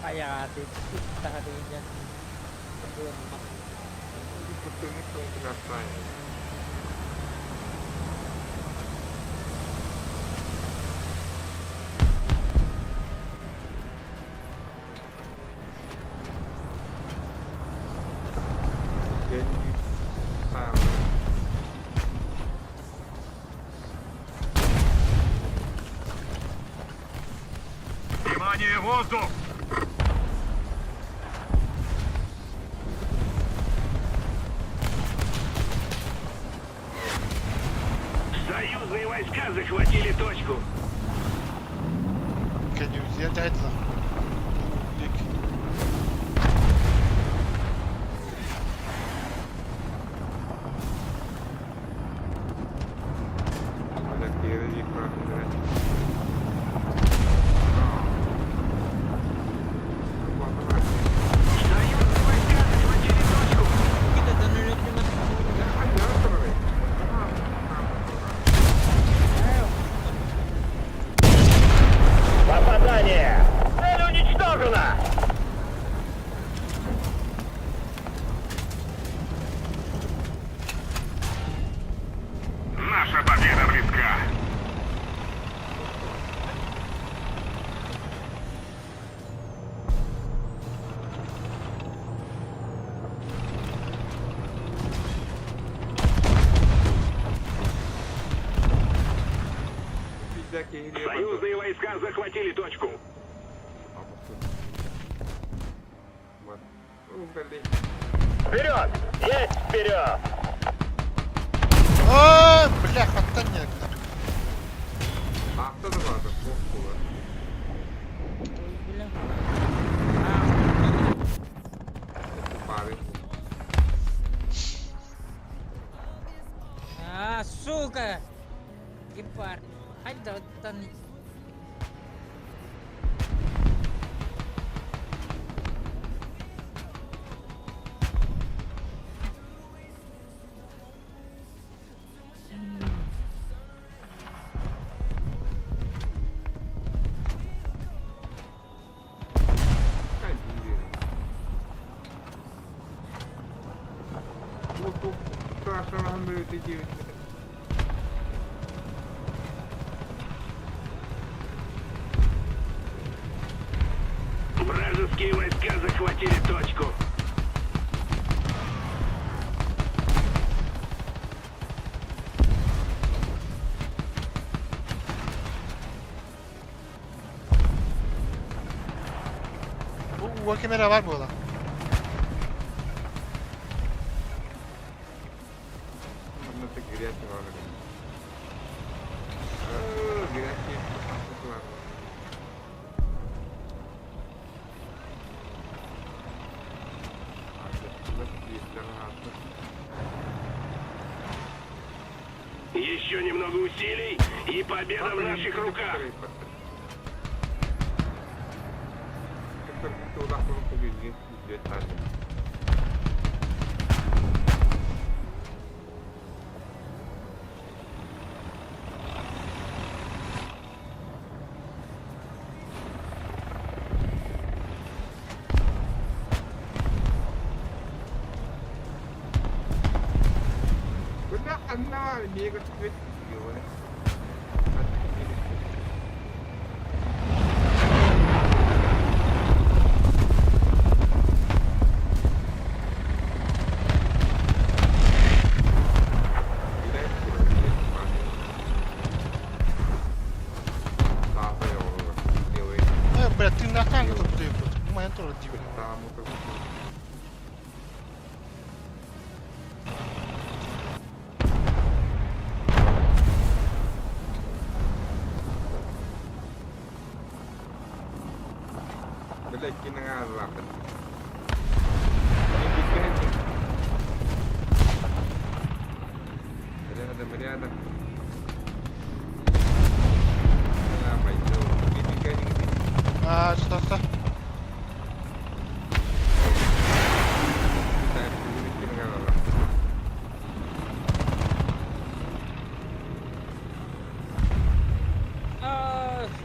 Хайаҕааты таһатыгын Я не сам. Воздух! Союзные войска захватили точку. Кэннибитигэр дьайдылар. Диэки. Союзные войска захватили точку. Kita dönülötüm. Попадание! Цель уничтожена! Наша победа близка! Союзные войска захватили точку. Вперед! Есть вперед! Ой, бля, хантан нет. А, сука! Гепард. Хайда оттан. Вражеские войска захватили точку. Bu UVA kamera var bu adam. Еще немного усилий, и победа в наших руках. Э, бля, ты на танк тут буду Bu моя тоже дивно. А, что что?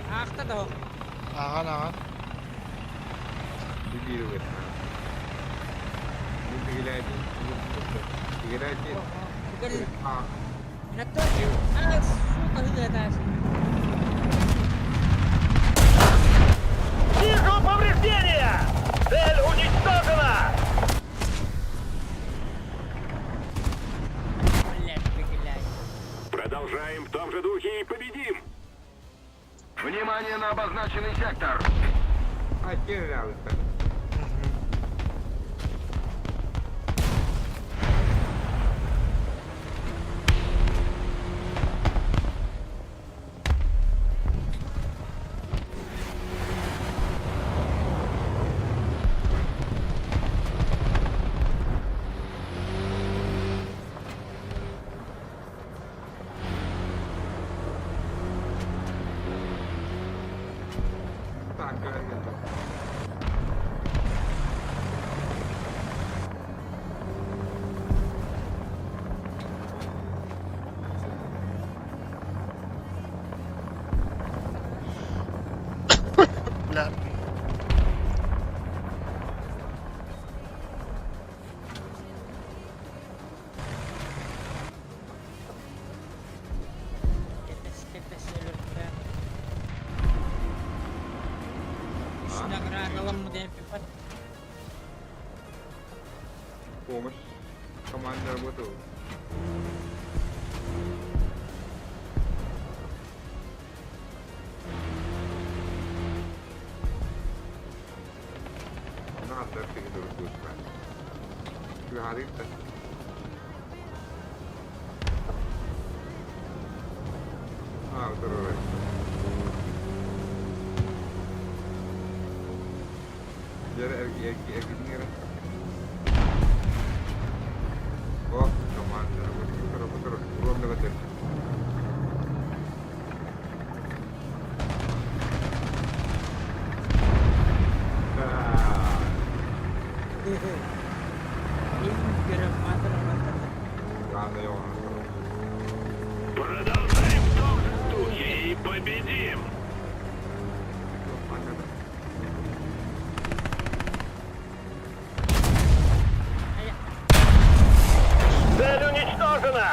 Ахта да. Ага, ага. А, сука, hızlı Вижу повреждения! Цель уничтожена! Блядь, блядь. Продолжаем в том же духе и победим. Внимание на обозначенный сектор! Бля. Кэтэс, кэтэс өлөртөөн. Үс наградаламмыт MP Помощь. Команда работала. Надо передурдушка. Говорит-то. А, второй. Дьэ, эргитиҥ эрэ. О, команда работает. Работает. Ровно в ответ. Продолжаем в том же духе и победим! Цель уничтожена!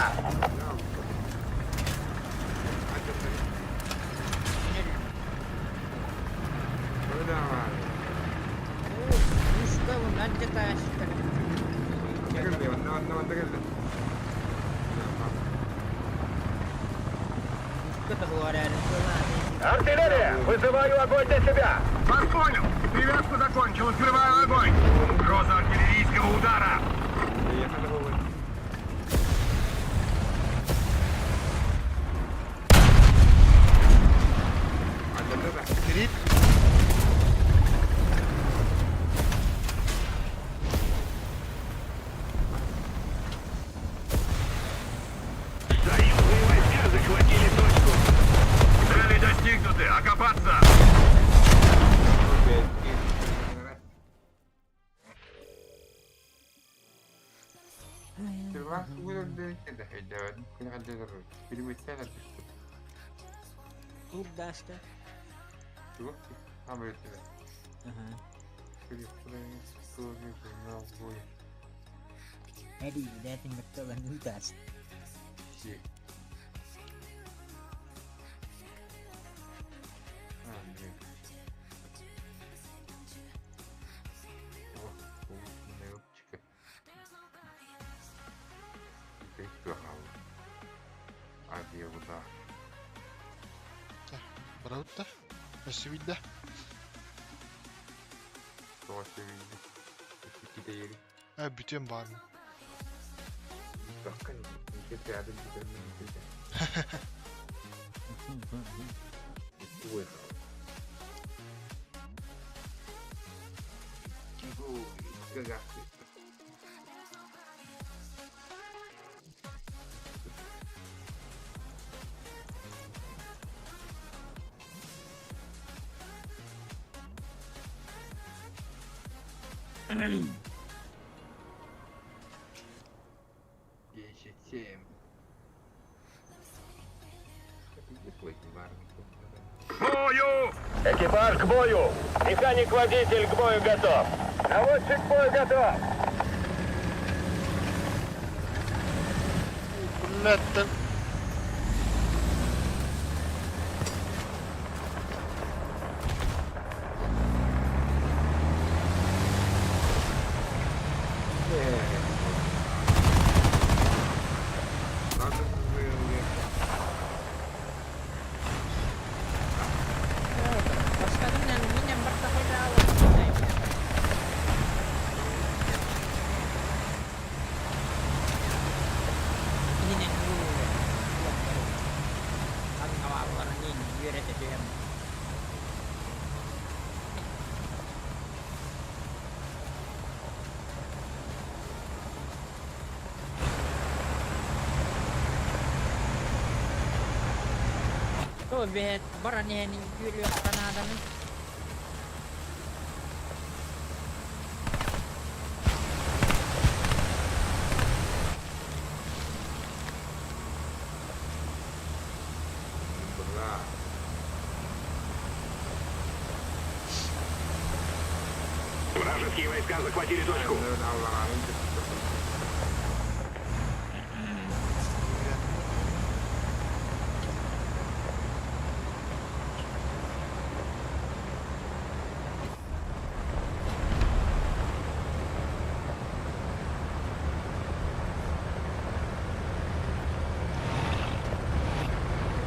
Артиллерия! Вызываю огонь на себя! Вас понял! Привязку закончил, открываю огонь! Угроза артиллерийского удара! Кирип. Союзные войска захватили точку. Цели достигнуты! Окопаться! Курдаста. Ага. Эдди, дайте мне Барабытта. Өссө видда. Э, бүтүөн баар. Бою! Экипаж к бою! Механик-водитель к бою готов! Наводчик к бою готов! Блядь, Başkanım yani yine bir үөрэтэ түһэм. Туох биһэт баран иһэн үөрүөххэ нааданый? Быра. Вражеские войска захватили точку. Аллараанын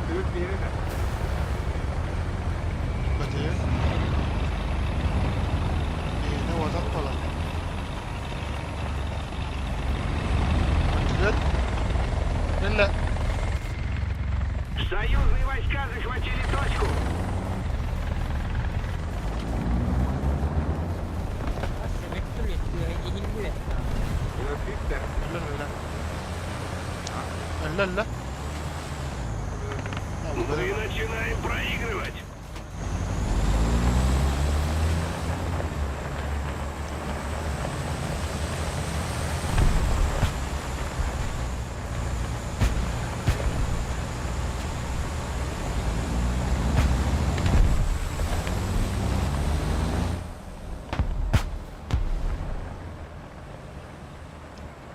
Түөрт биэрэ да. Бэтиэ. Иһинэ уотах буолар. Привет. Биллэ. Союзные войска захватили точку. Өллө өллө. Мы начинаем проигрывать.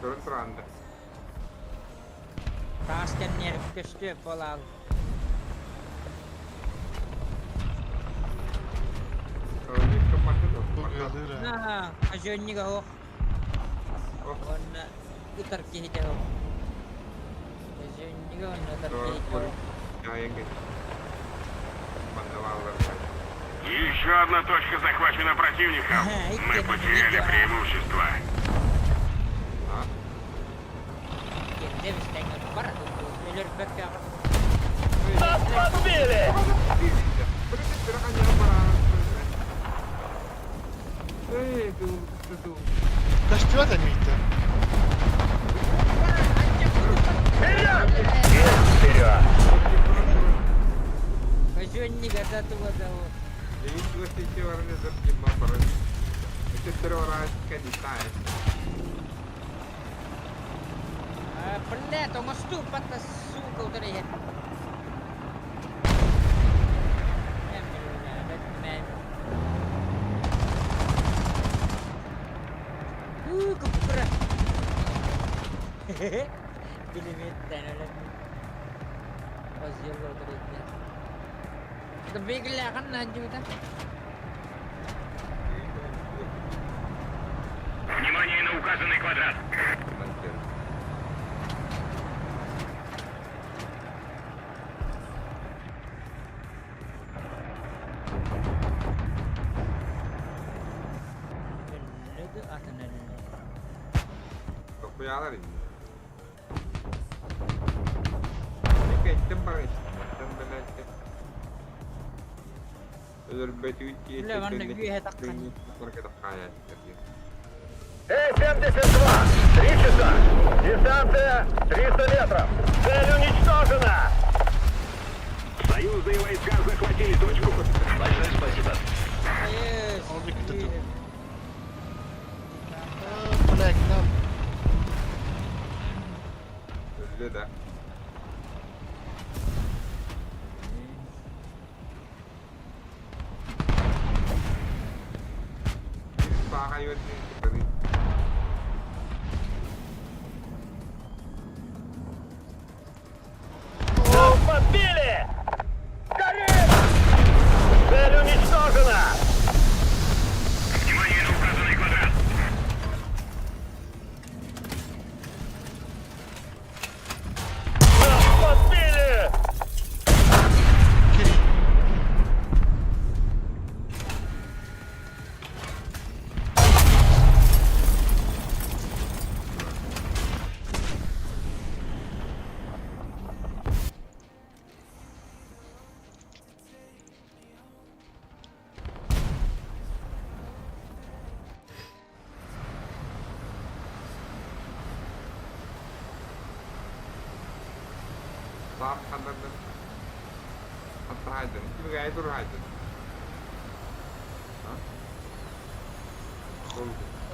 Көрөн тураанда. Таас кэнниэр көстүө буолаал. Казеннига оһох. Уонна ытар киһитэ оһох. Казеннига уонна ытар киһитэ оһох. Еще одна точка захвачена противником. Мы потеряли преимущество. Нас подбили! Көстүбэт эмиийдэ. Вперед! Вперед! Блядь, оҥостуу батта сука утары иһэр. Уу, купкура. Билимиттен өлөн. Козел утары иһэр. Бигилээхин наадьыбыта. Внимание на указанный квадрат. Өллөдү атын өллө. Токуйаалар инни. Кэттэн баран истим. Бэлэккэ. Өлөрбөтүгүт Үлэ манна үөһэ таххан. Т-72! Три часа! Дистанция 300 метров! Цель уничтожена! Союзные войска захватили точку. Большое спасибо. Ол иккитэ Блядь, нам. Өллө да. Нас подбили! Горит! Цель уничтожена! Внимание на указанный квадрат. Нас подбили! Кири. Саап ханнардан хантаһайдан кимигэ турһайдан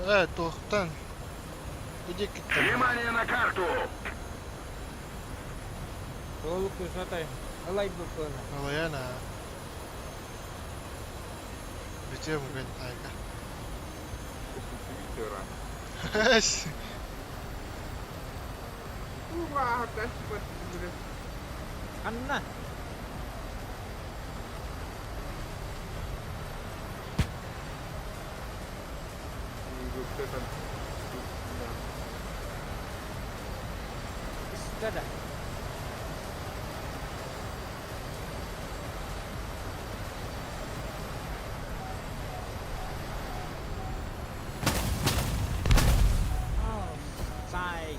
Э, туохтан? Бу диэкиттэн. Внимание на карту! Суол кусатай. Ылайбыппына. Ылайан аа. Бүтүө мугэн айка. Ханна? Иста да. Сай.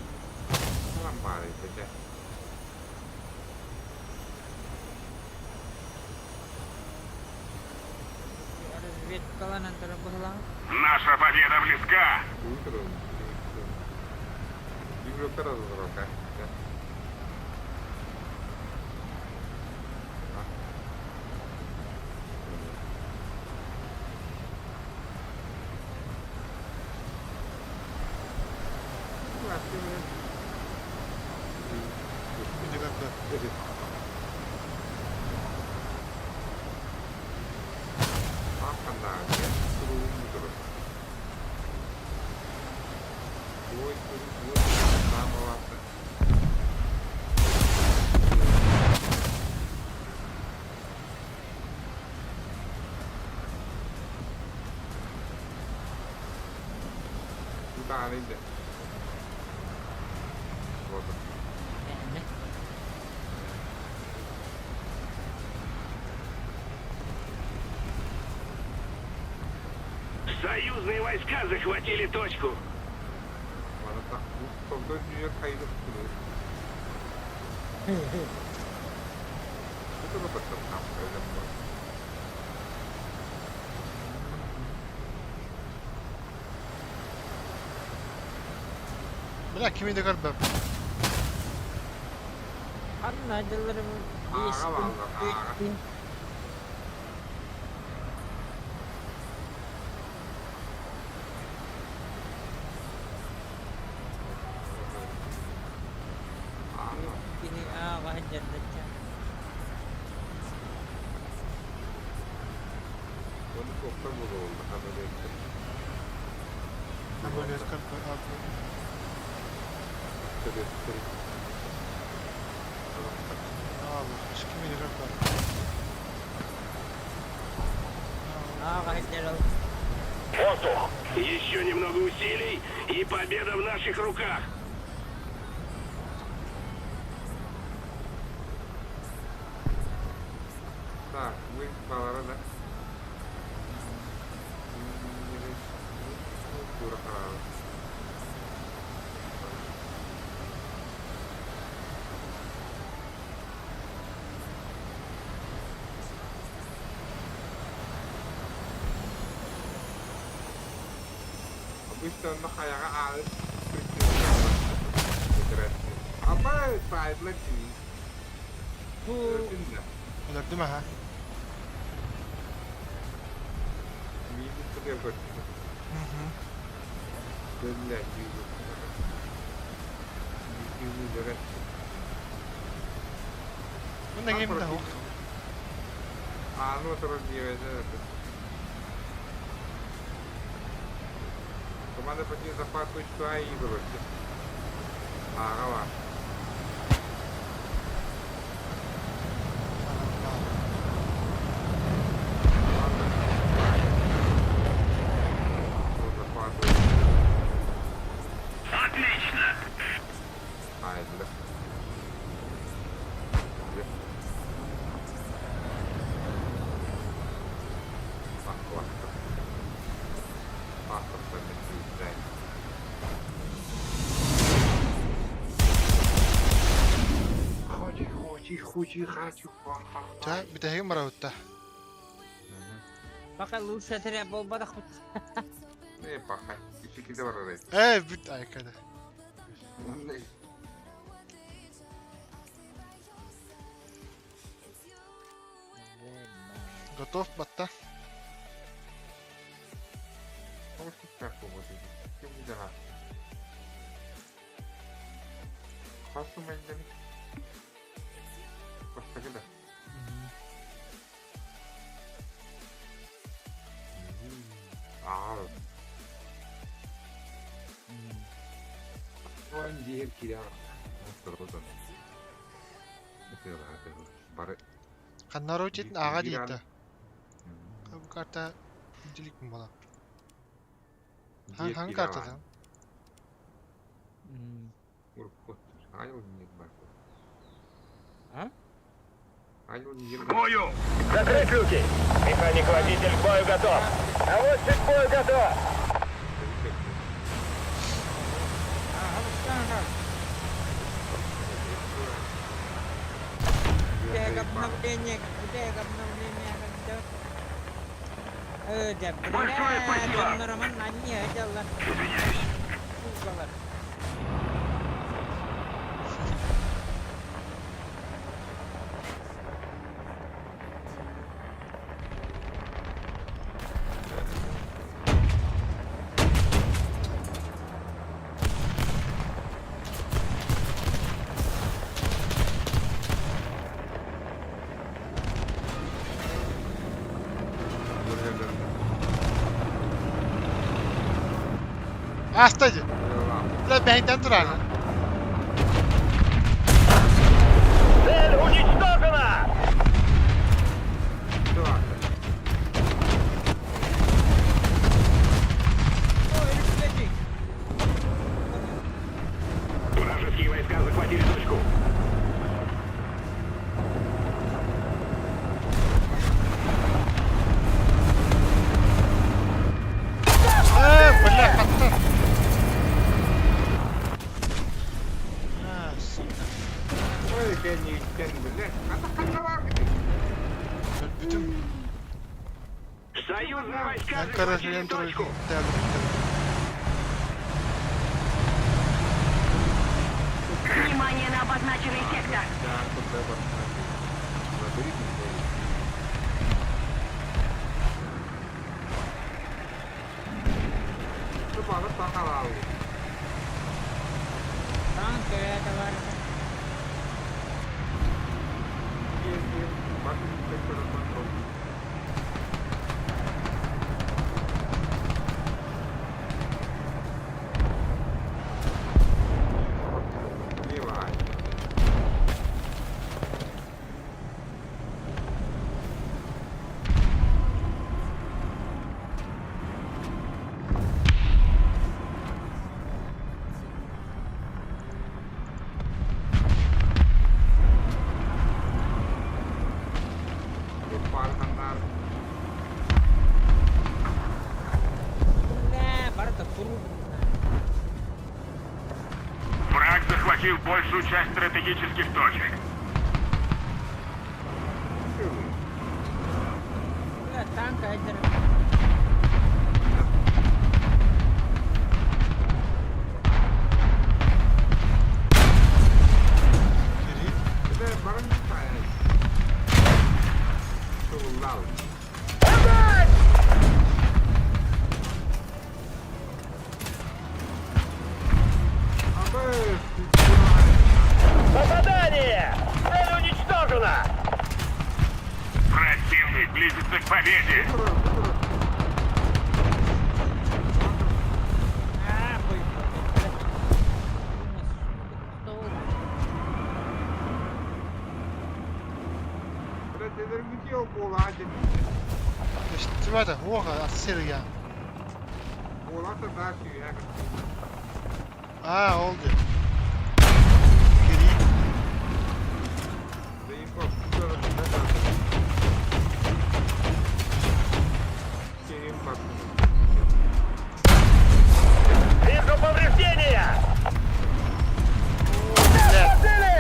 Разведкаланан турар быһылаан. Наша победа близка! Ити көрдө. Эһэнэ. Союзные войска захватили точку. Бля, кими да көрбөп. Ханна дьылларым биэс күн, үт күн. Кини ааҕа сылдьардачча. Абонент көрбөт. Кими да көрбөт. Ааҕа сылдьар ол. Воздух! Еще немного усилий, и победа в наших руках! Так, вы балара да. Обычно онно хайаҕа аалы Апа саайдылар сини. Бу Өлөрдүм аха. Миигин кытыа көрдүм. Дөллө Мында ким да хук. Ааны отырар диэбэтэ. Команда против захват точку А и выборки. Ааҕа бар. Отлично! Айдылар. Ча, бүтэһигин барабытта. Пока лучше отряд буолбатах Не, пахай. Иккитэ барар Э, бүт айкада. эбит. Готов батта. Ханнары учит аға дейді. Бу карта интеллект була. Hangi kartadan? А? К бою! Закрыть люки! Механик-водитель к бою готов! Наводчик к бою готов! Большое спасибо! Извиняюсь. Астади. Бля, бәйтен туралы. Цель уничтожена! Вражеские войска захватили точку. Бля, хатта. А, сука. Бүтүн Союзные войска Анкара захватили жирен турар. точку. Внимание на обозначенный сектор. Танк это важно. Бля, барыта туру. Враг захватил большую часть стратегических точек. Бля, танк это. Попадание! Цель уничтожена! Противник близится к победе. А, бля. Түбәді, оға, серия. А, oldu. Geri. Вижу повреждения! Бля, Цели!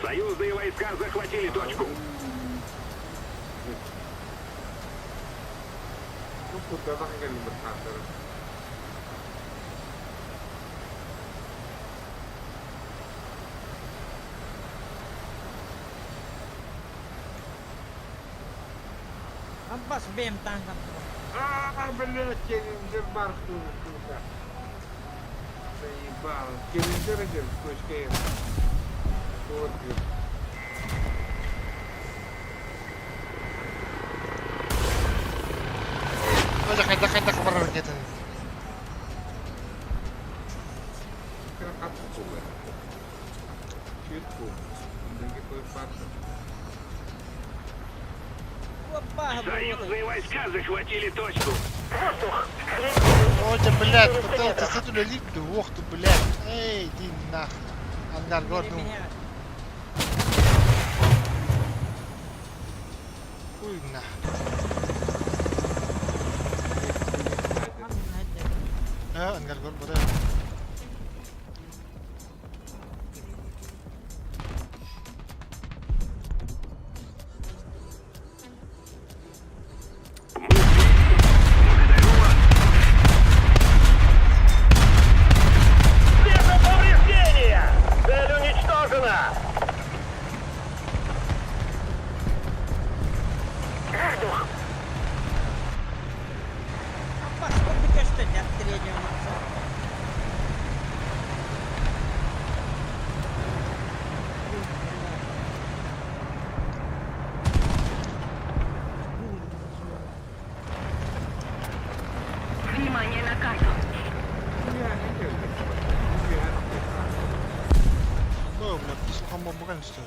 Союзные войска захватили точку. Бас бэйэм тааҥкам турар. А, блядь, Челленджер бархнул, сука. Заебал. Челленджер идет, точка М. Вот, блядь. Дьэ хайдах хайдах барар диэтин. Союзные войска захватили точку. Оо дьэ блядь, ПТЛТС үлэлиир дуу, уох ты блядь. Эй, иди нахуй. Ангар горну. Хуй на. Э, ангар гор бара. Вижу повреждения! Цель уничтожена! Аппас курдук көстө третьего макса. Внимание на карту. О, блядь, слухам бомбаган стоит.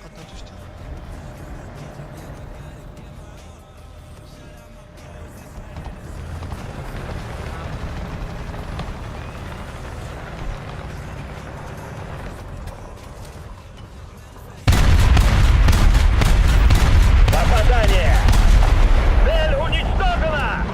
Одна түстэ. Попадание! Цель уничтожена!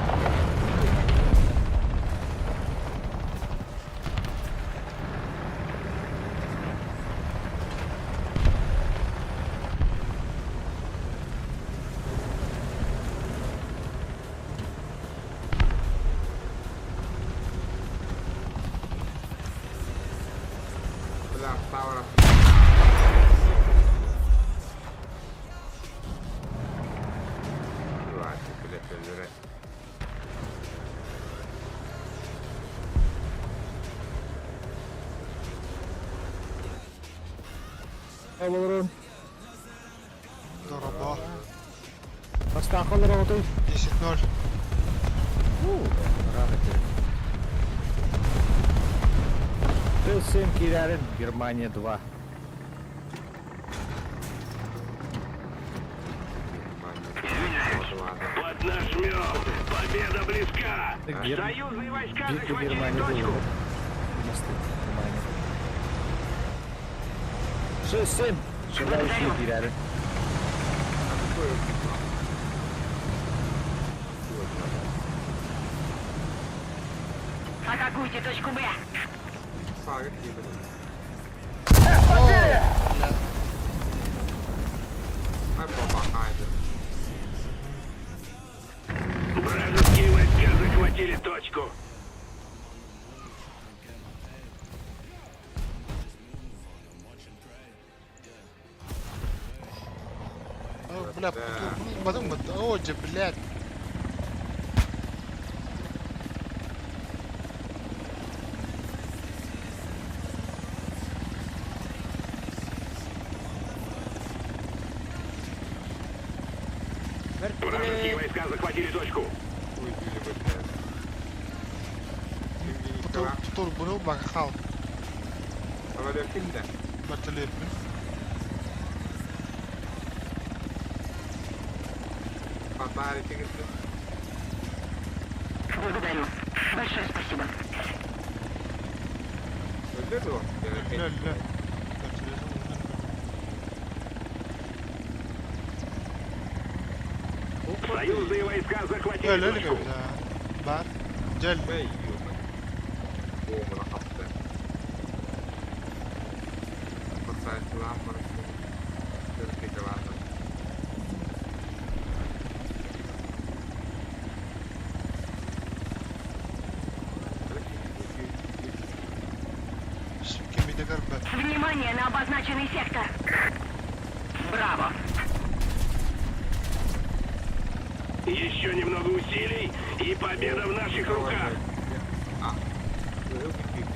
Бля, Тавра. Хватит, блядь, өлөрө. Олорун. Дорообо. Бастаахы олороҕутуй? 10-0. Рано кэлин. Т-7 киирэрин, Германия 2. Поднажмем! Победа близка! Гер... Союзные войска Битва захватили Германии точку! была. Германия. 6-7. Желающие киирэрин. Атакуйте точку Б. Сагыт киирбит. О, бля. Ай, бабахайды. Вражеские войска захватили точку! О, бля, бадым бат. О, дьэ, блядь. Вражеские войска захватили точку! Ой, блядь. Тур буну бакхал. Авария кимде? Вертолетпин. Патари тигитти. Благодарю. Большое спасибо. Өлдө дуо? Лө, лө. Вертолет. Союзные войска захватили Өлө точку! да. Бар. Дьэл. Бэй, ё. Буомуна хапта. Спасателлаан барысын ракеталаан Ким көрбөт. Внимание на обозначенный сектор. Браво. Еще немного усилий, и победа в наших руках. А, кыһыл кирпич.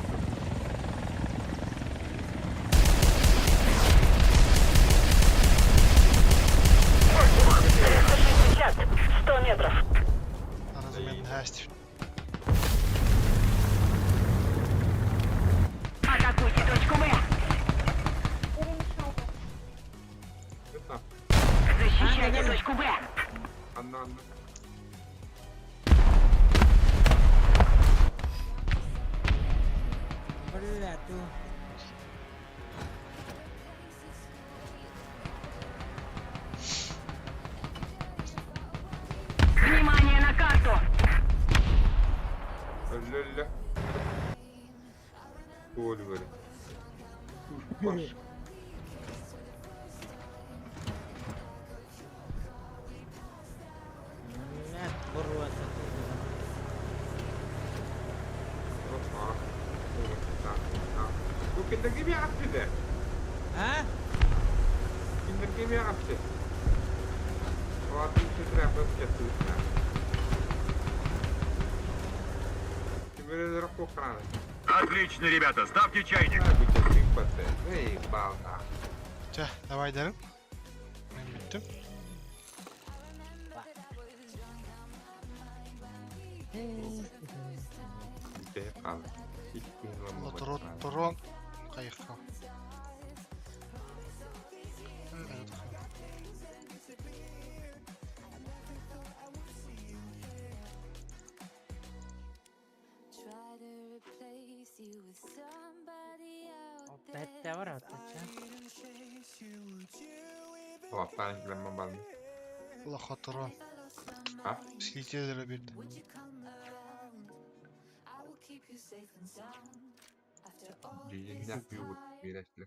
100 метров. Разумен хәст. Атакуйте точку Б. Это, Защищайте точку Б. Анна, Анна. Бля, ту. Внимание на карту. Өллө-өллө. Туолу бары. Баш. Бля, буруата. Опа. Бу киндерге би апты А? Киндерге би апты. Оатын четрәпеп кетті. Кимерелер қоқраны. Отлично, ребята, ставьте чайник. Эй, бална. Чэ, давай дерим. Мен бүттүм. Де қал. Турон, турон. Кайыққа. Опять бар атача. Оттан килеммен балны. Улаха турон. А? Слетелер берді. Дүйіннәк бүйүт бирәшле.